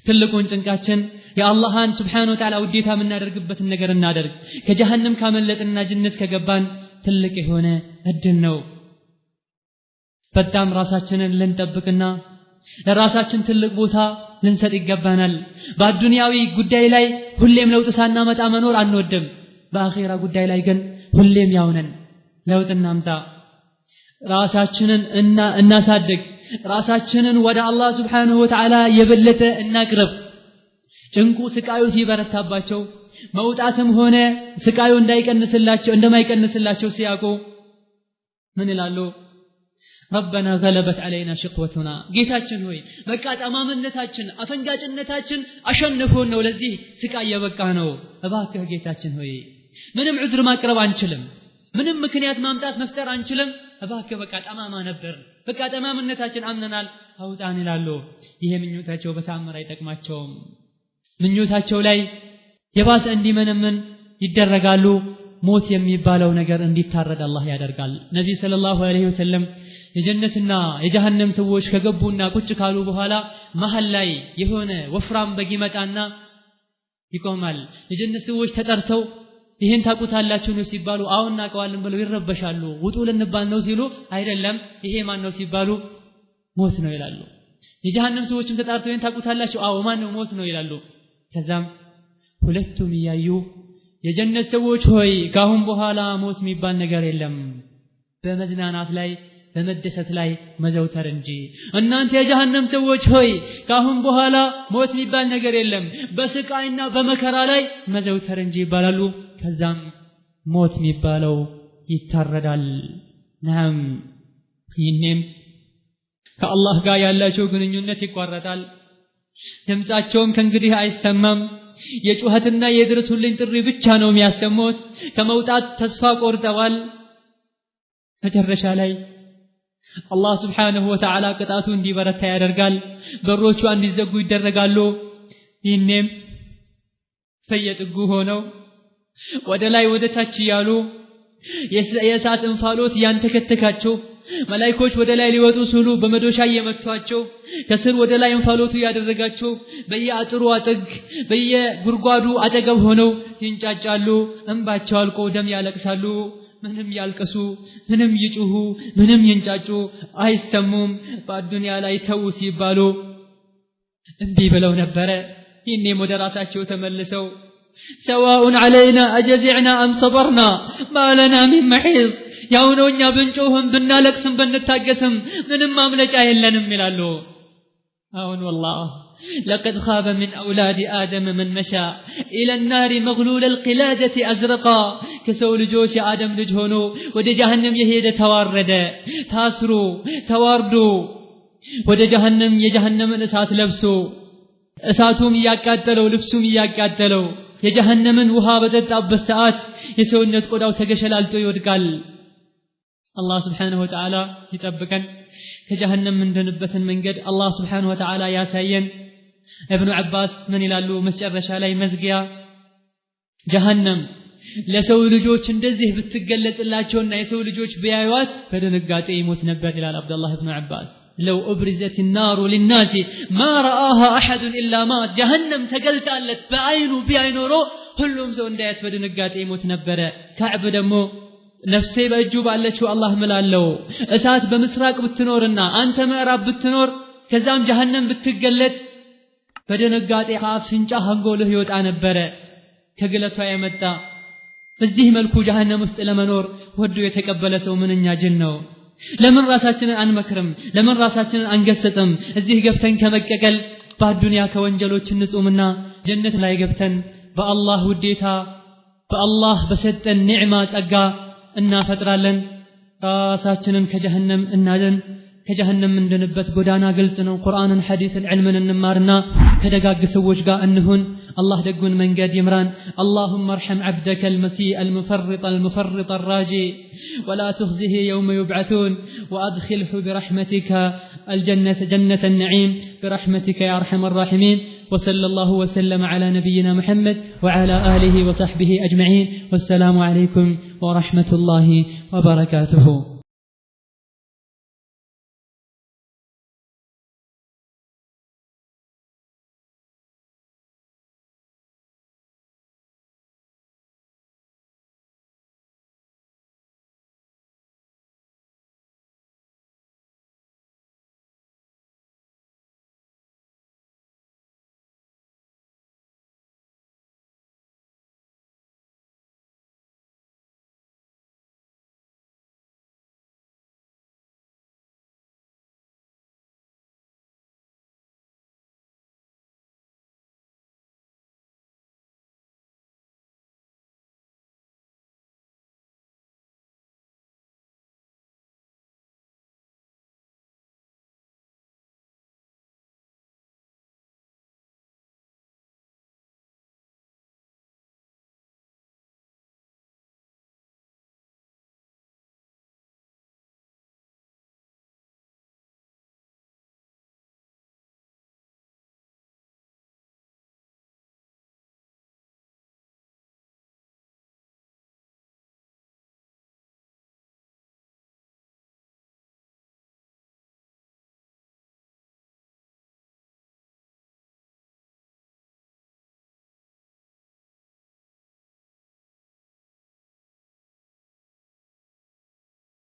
ትልቁን ጭንቃችን የአላህን ሱብሓነሁ ወተዓላ ውዴታ የምናደርግበትን ነገር እናደርግ። ከጀሀነም ካመለጥንና ጀነት ከገባን ትልቅ የሆነ እድል ነው። በጣም ራሳችንን ልንጠብቅና ለራሳችን ትልቅ ቦታ ልንሰጥ ይገባናል። በአዱንያዊ ጉዳይ ላይ ሁሌም ለውጥ ሳናመጣ መኖር አንወድም። በአኼራ ጉዳይ ላይ ግን ሁሌም ያው ነን። ለውጥ እናምጣ። ራሳችንን እናሳድግ። ራሳችንን ወደ አላህ ሱብሓነሁ ወተዓላ የበለጠ እናቅርብ። ጭንቁ ስቃዩ ሲበረታባቸው መውጣትም ሆነ ስቃዩ እንዳይቀንስላቸው እንደማይቀንስላቸው ሲያውቁ ምን ይላሉ? ረበና ገለበት ዐለይና ሽቅወቱና፣ ጌታችን ሆይ በቃ ጠማምነታችን አፈንጋጭነታችን አሸንፎን ነው ለዚህ ስቃይ የበቃ ነው። እባክህ ጌታችን ሆይ ምንም ዑዝር ማቅረብ አንችልም፣ ምንም ምክንያት ማምጣት መፍጠር አንችልም። እባክህ በቃ ጠማማ ነበር፣ በቃ ጠማምነታችን አምነናል፣ አውጣን ይላሉ። ይሄ ምኞታቸው በተአምር አይጠቅማቸውም። ምኞታቸው ላይ የባሰ እንዲመነምን ይደረጋሉ። ሞት የሚባለው ነገር እንዲታረድ አላህ ያደርጋል። ነብይ ሰለላሁ ዐለይሂ ወሰለም የጀነትና የጀሀነም ሰዎች ከገቡና ቁጭ ካሉ በኋላ መሃል ላይ የሆነ ወፍራም በግ ይመጣና ይቆማል። የጀነት ሰዎች ተጠርተው ይሄን ታውቁታላችሁ ነው ሲባሉ አዎ እናውቀዋለን ብለው ይረበሻሉ። ውጡ ልንባል ነው ሲሉ አይደለም ይሄ ማን ነው ሲባሉ ሞት ነው ይላሉ። የጀሀነም ሰዎችም ተጣርተው ይሄን ታውቁታላችሁ አዎ ማን ነው ሞት ነው ይላሉ። ከዛም ሁለቱም እያዩ የጀነት ሰዎች ሆይ ካሁን በኋላ ሞት የሚባል ነገር የለም፣ በመዝናናት ላይ በመደሰት ላይ መዘውተር እንጂ። እናንተ የጀሀነም ሰዎች ሆይ ካሁን በኋላ ሞት የሚባል ነገር የለም፣ በስቃይና በመከራ ላይ መዘውተር እንጂ ይባላሉ። ከዛም ሞት የሚባለው ይታረዳል። ናም ይህኔም ከአላህ ጋር ያላቸው ግንኙነት ይቋረጣል። ድምፃቸውም ከእንግዲህ አይሰማም። የጩኸትና የድረሱልኝ ጥሪ ብቻ ነው የሚያሰሙት። ከመውጣት ተስፋ ቆርጠዋል። መጨረሻ ላይ አላህ ስብሓነሁ ወተዓላ ቅጣቱ እንዲበረታ ያደርጋል። በሮቹ እንዲዘጉ ይደረጋሉ። ይህኔም በየጥጉ ሆነው ወደ ላይ ወደ ታች እያሉ የእሳት እንፋሎት ያንተከተካቸው መላእክቶች ወደ ላይ ሊወጡ ሲሉ በመዶሻ እየመቷቸው ከስር ወደ ላይ እንፋሎቱ ያደረጋቸው በየአጥሩ አጥግ በየጉድጓዱ አጠገብ ሆነው ይንጫጫሉ። እንባቸው አልቆ ደም ያለቅሳሉ። ምንም ያልቅሱ፣ ምንም ይጩሁ፣ ምንም ይንጫጩ አይሰሙም። በአዱንያ ላይ ተው ሲባሉ እምቢ ብለው ነበረ። ይህኔም ወደ ራሳቸው ተመልሰው ሰዋኡን ዐለይና አጀዚዕና አም ሰበርና ማ ለና ሚን መሒዝ፣ ያው ነው እኛ ብንጮህም ብናለቅስም ብንታገስም ምንም ማምለጫ የለንም ይላሉ። አሁን ወላሂ لقد خاب من أولاد آدم من مشى إلى النار مغلول القلادة أزرقا። ከሰው ልጆች የአደም ልጅ ሆኖ ወደ ጀሀነም የሄደ ተዋረደ፣ ታስሮ ተዋርዶ ወደ ጀሀነም የጀሀነምን እሳት ለብሶ እሳቱም እያቃጠለው ልብሱም እያቃጠለው የጀሀነምን ውሃ በጠጣበት ሰዓት የሰውነት ቆዳው ተገሸላልጦ ይወድቃል። አላህ ስብሓነሁ ወተዓላ ይጠብቀን። ከጀሀነም የምንድንበትን መንገድ አላህ ስብሓነሁ ወተዓላ ያሳየን። እብኑ ዓባስ ምን ይላሉ? መጨረሻ ላይ መዝጊያ፣ ጀሀነም ለሰው ልጆች እንደዚህ ብትገለጽላቸውና የሰው ልጆች ቢያዩዋት በድንጋጤ ይሞት ነበር ይላል አብደላህ እብኑ ዓባስ። لو أبرزت النار للناس ما رآها أحد إلا مات። ጀሀነም ተገልጣለት በአይኑ ቢያይ ኖሮ ሁሉም ሰው እንዳያት በድንጋጤ ይሞት ነበረ። ከዕብ ደግሞ ነፍሴ በእጁ ባለችው አላህ ምላለው፣ እሳት በምስራቅ ብትኖርና አንተ ምዕራብ ብትኖር ከዛም ጀሀነም ብትገለጽ በድንጋጤ ከአፍንጫ አንጎልህ ይወጣ ነበረ ከግለቷ የመጣ። በዚህ መልኩ ጀሀነም ውስጥ ለመኖር ወዶ የተቀበለ ሰው ምንኛ ጅን ነው። ለምን ራሳችንን አንመክርም? ለምን ራሳችንን አንገሰጥም? እዚህ ገብተን ከመቀቀል በአዱንያ ከወንጀሎች እንጹምና ጀነት ላይ ገብተን በአላህ ውዴታ በአላህ በሰጠን ኒዕማ ጸጋ እናፈጥራለን። ራሳችንን ከጀሀነም እናድን። ከጀሀነም እንድንበት ጎዳና ግልጽ ነው። ቁርአንን፣ ሐዲስን፣ ዕልምን እንማርና ከደጋግ ሰዎች ጋር እንሁን። አላህ ደጉን መንገድ ይምራን። اللهم ارحم عبدك المسيء المفرط المفرط الراجي ولا تخزه يوم يبعثون وأدخله برحمتك الجنة جنة النعيم برحمتك يا أرحم الراحمين. وصلى الله وسلم على نبينا محمد وعلى آله وصحبه أجمعين. والسلام عليكم ورحمة الله وبركاته.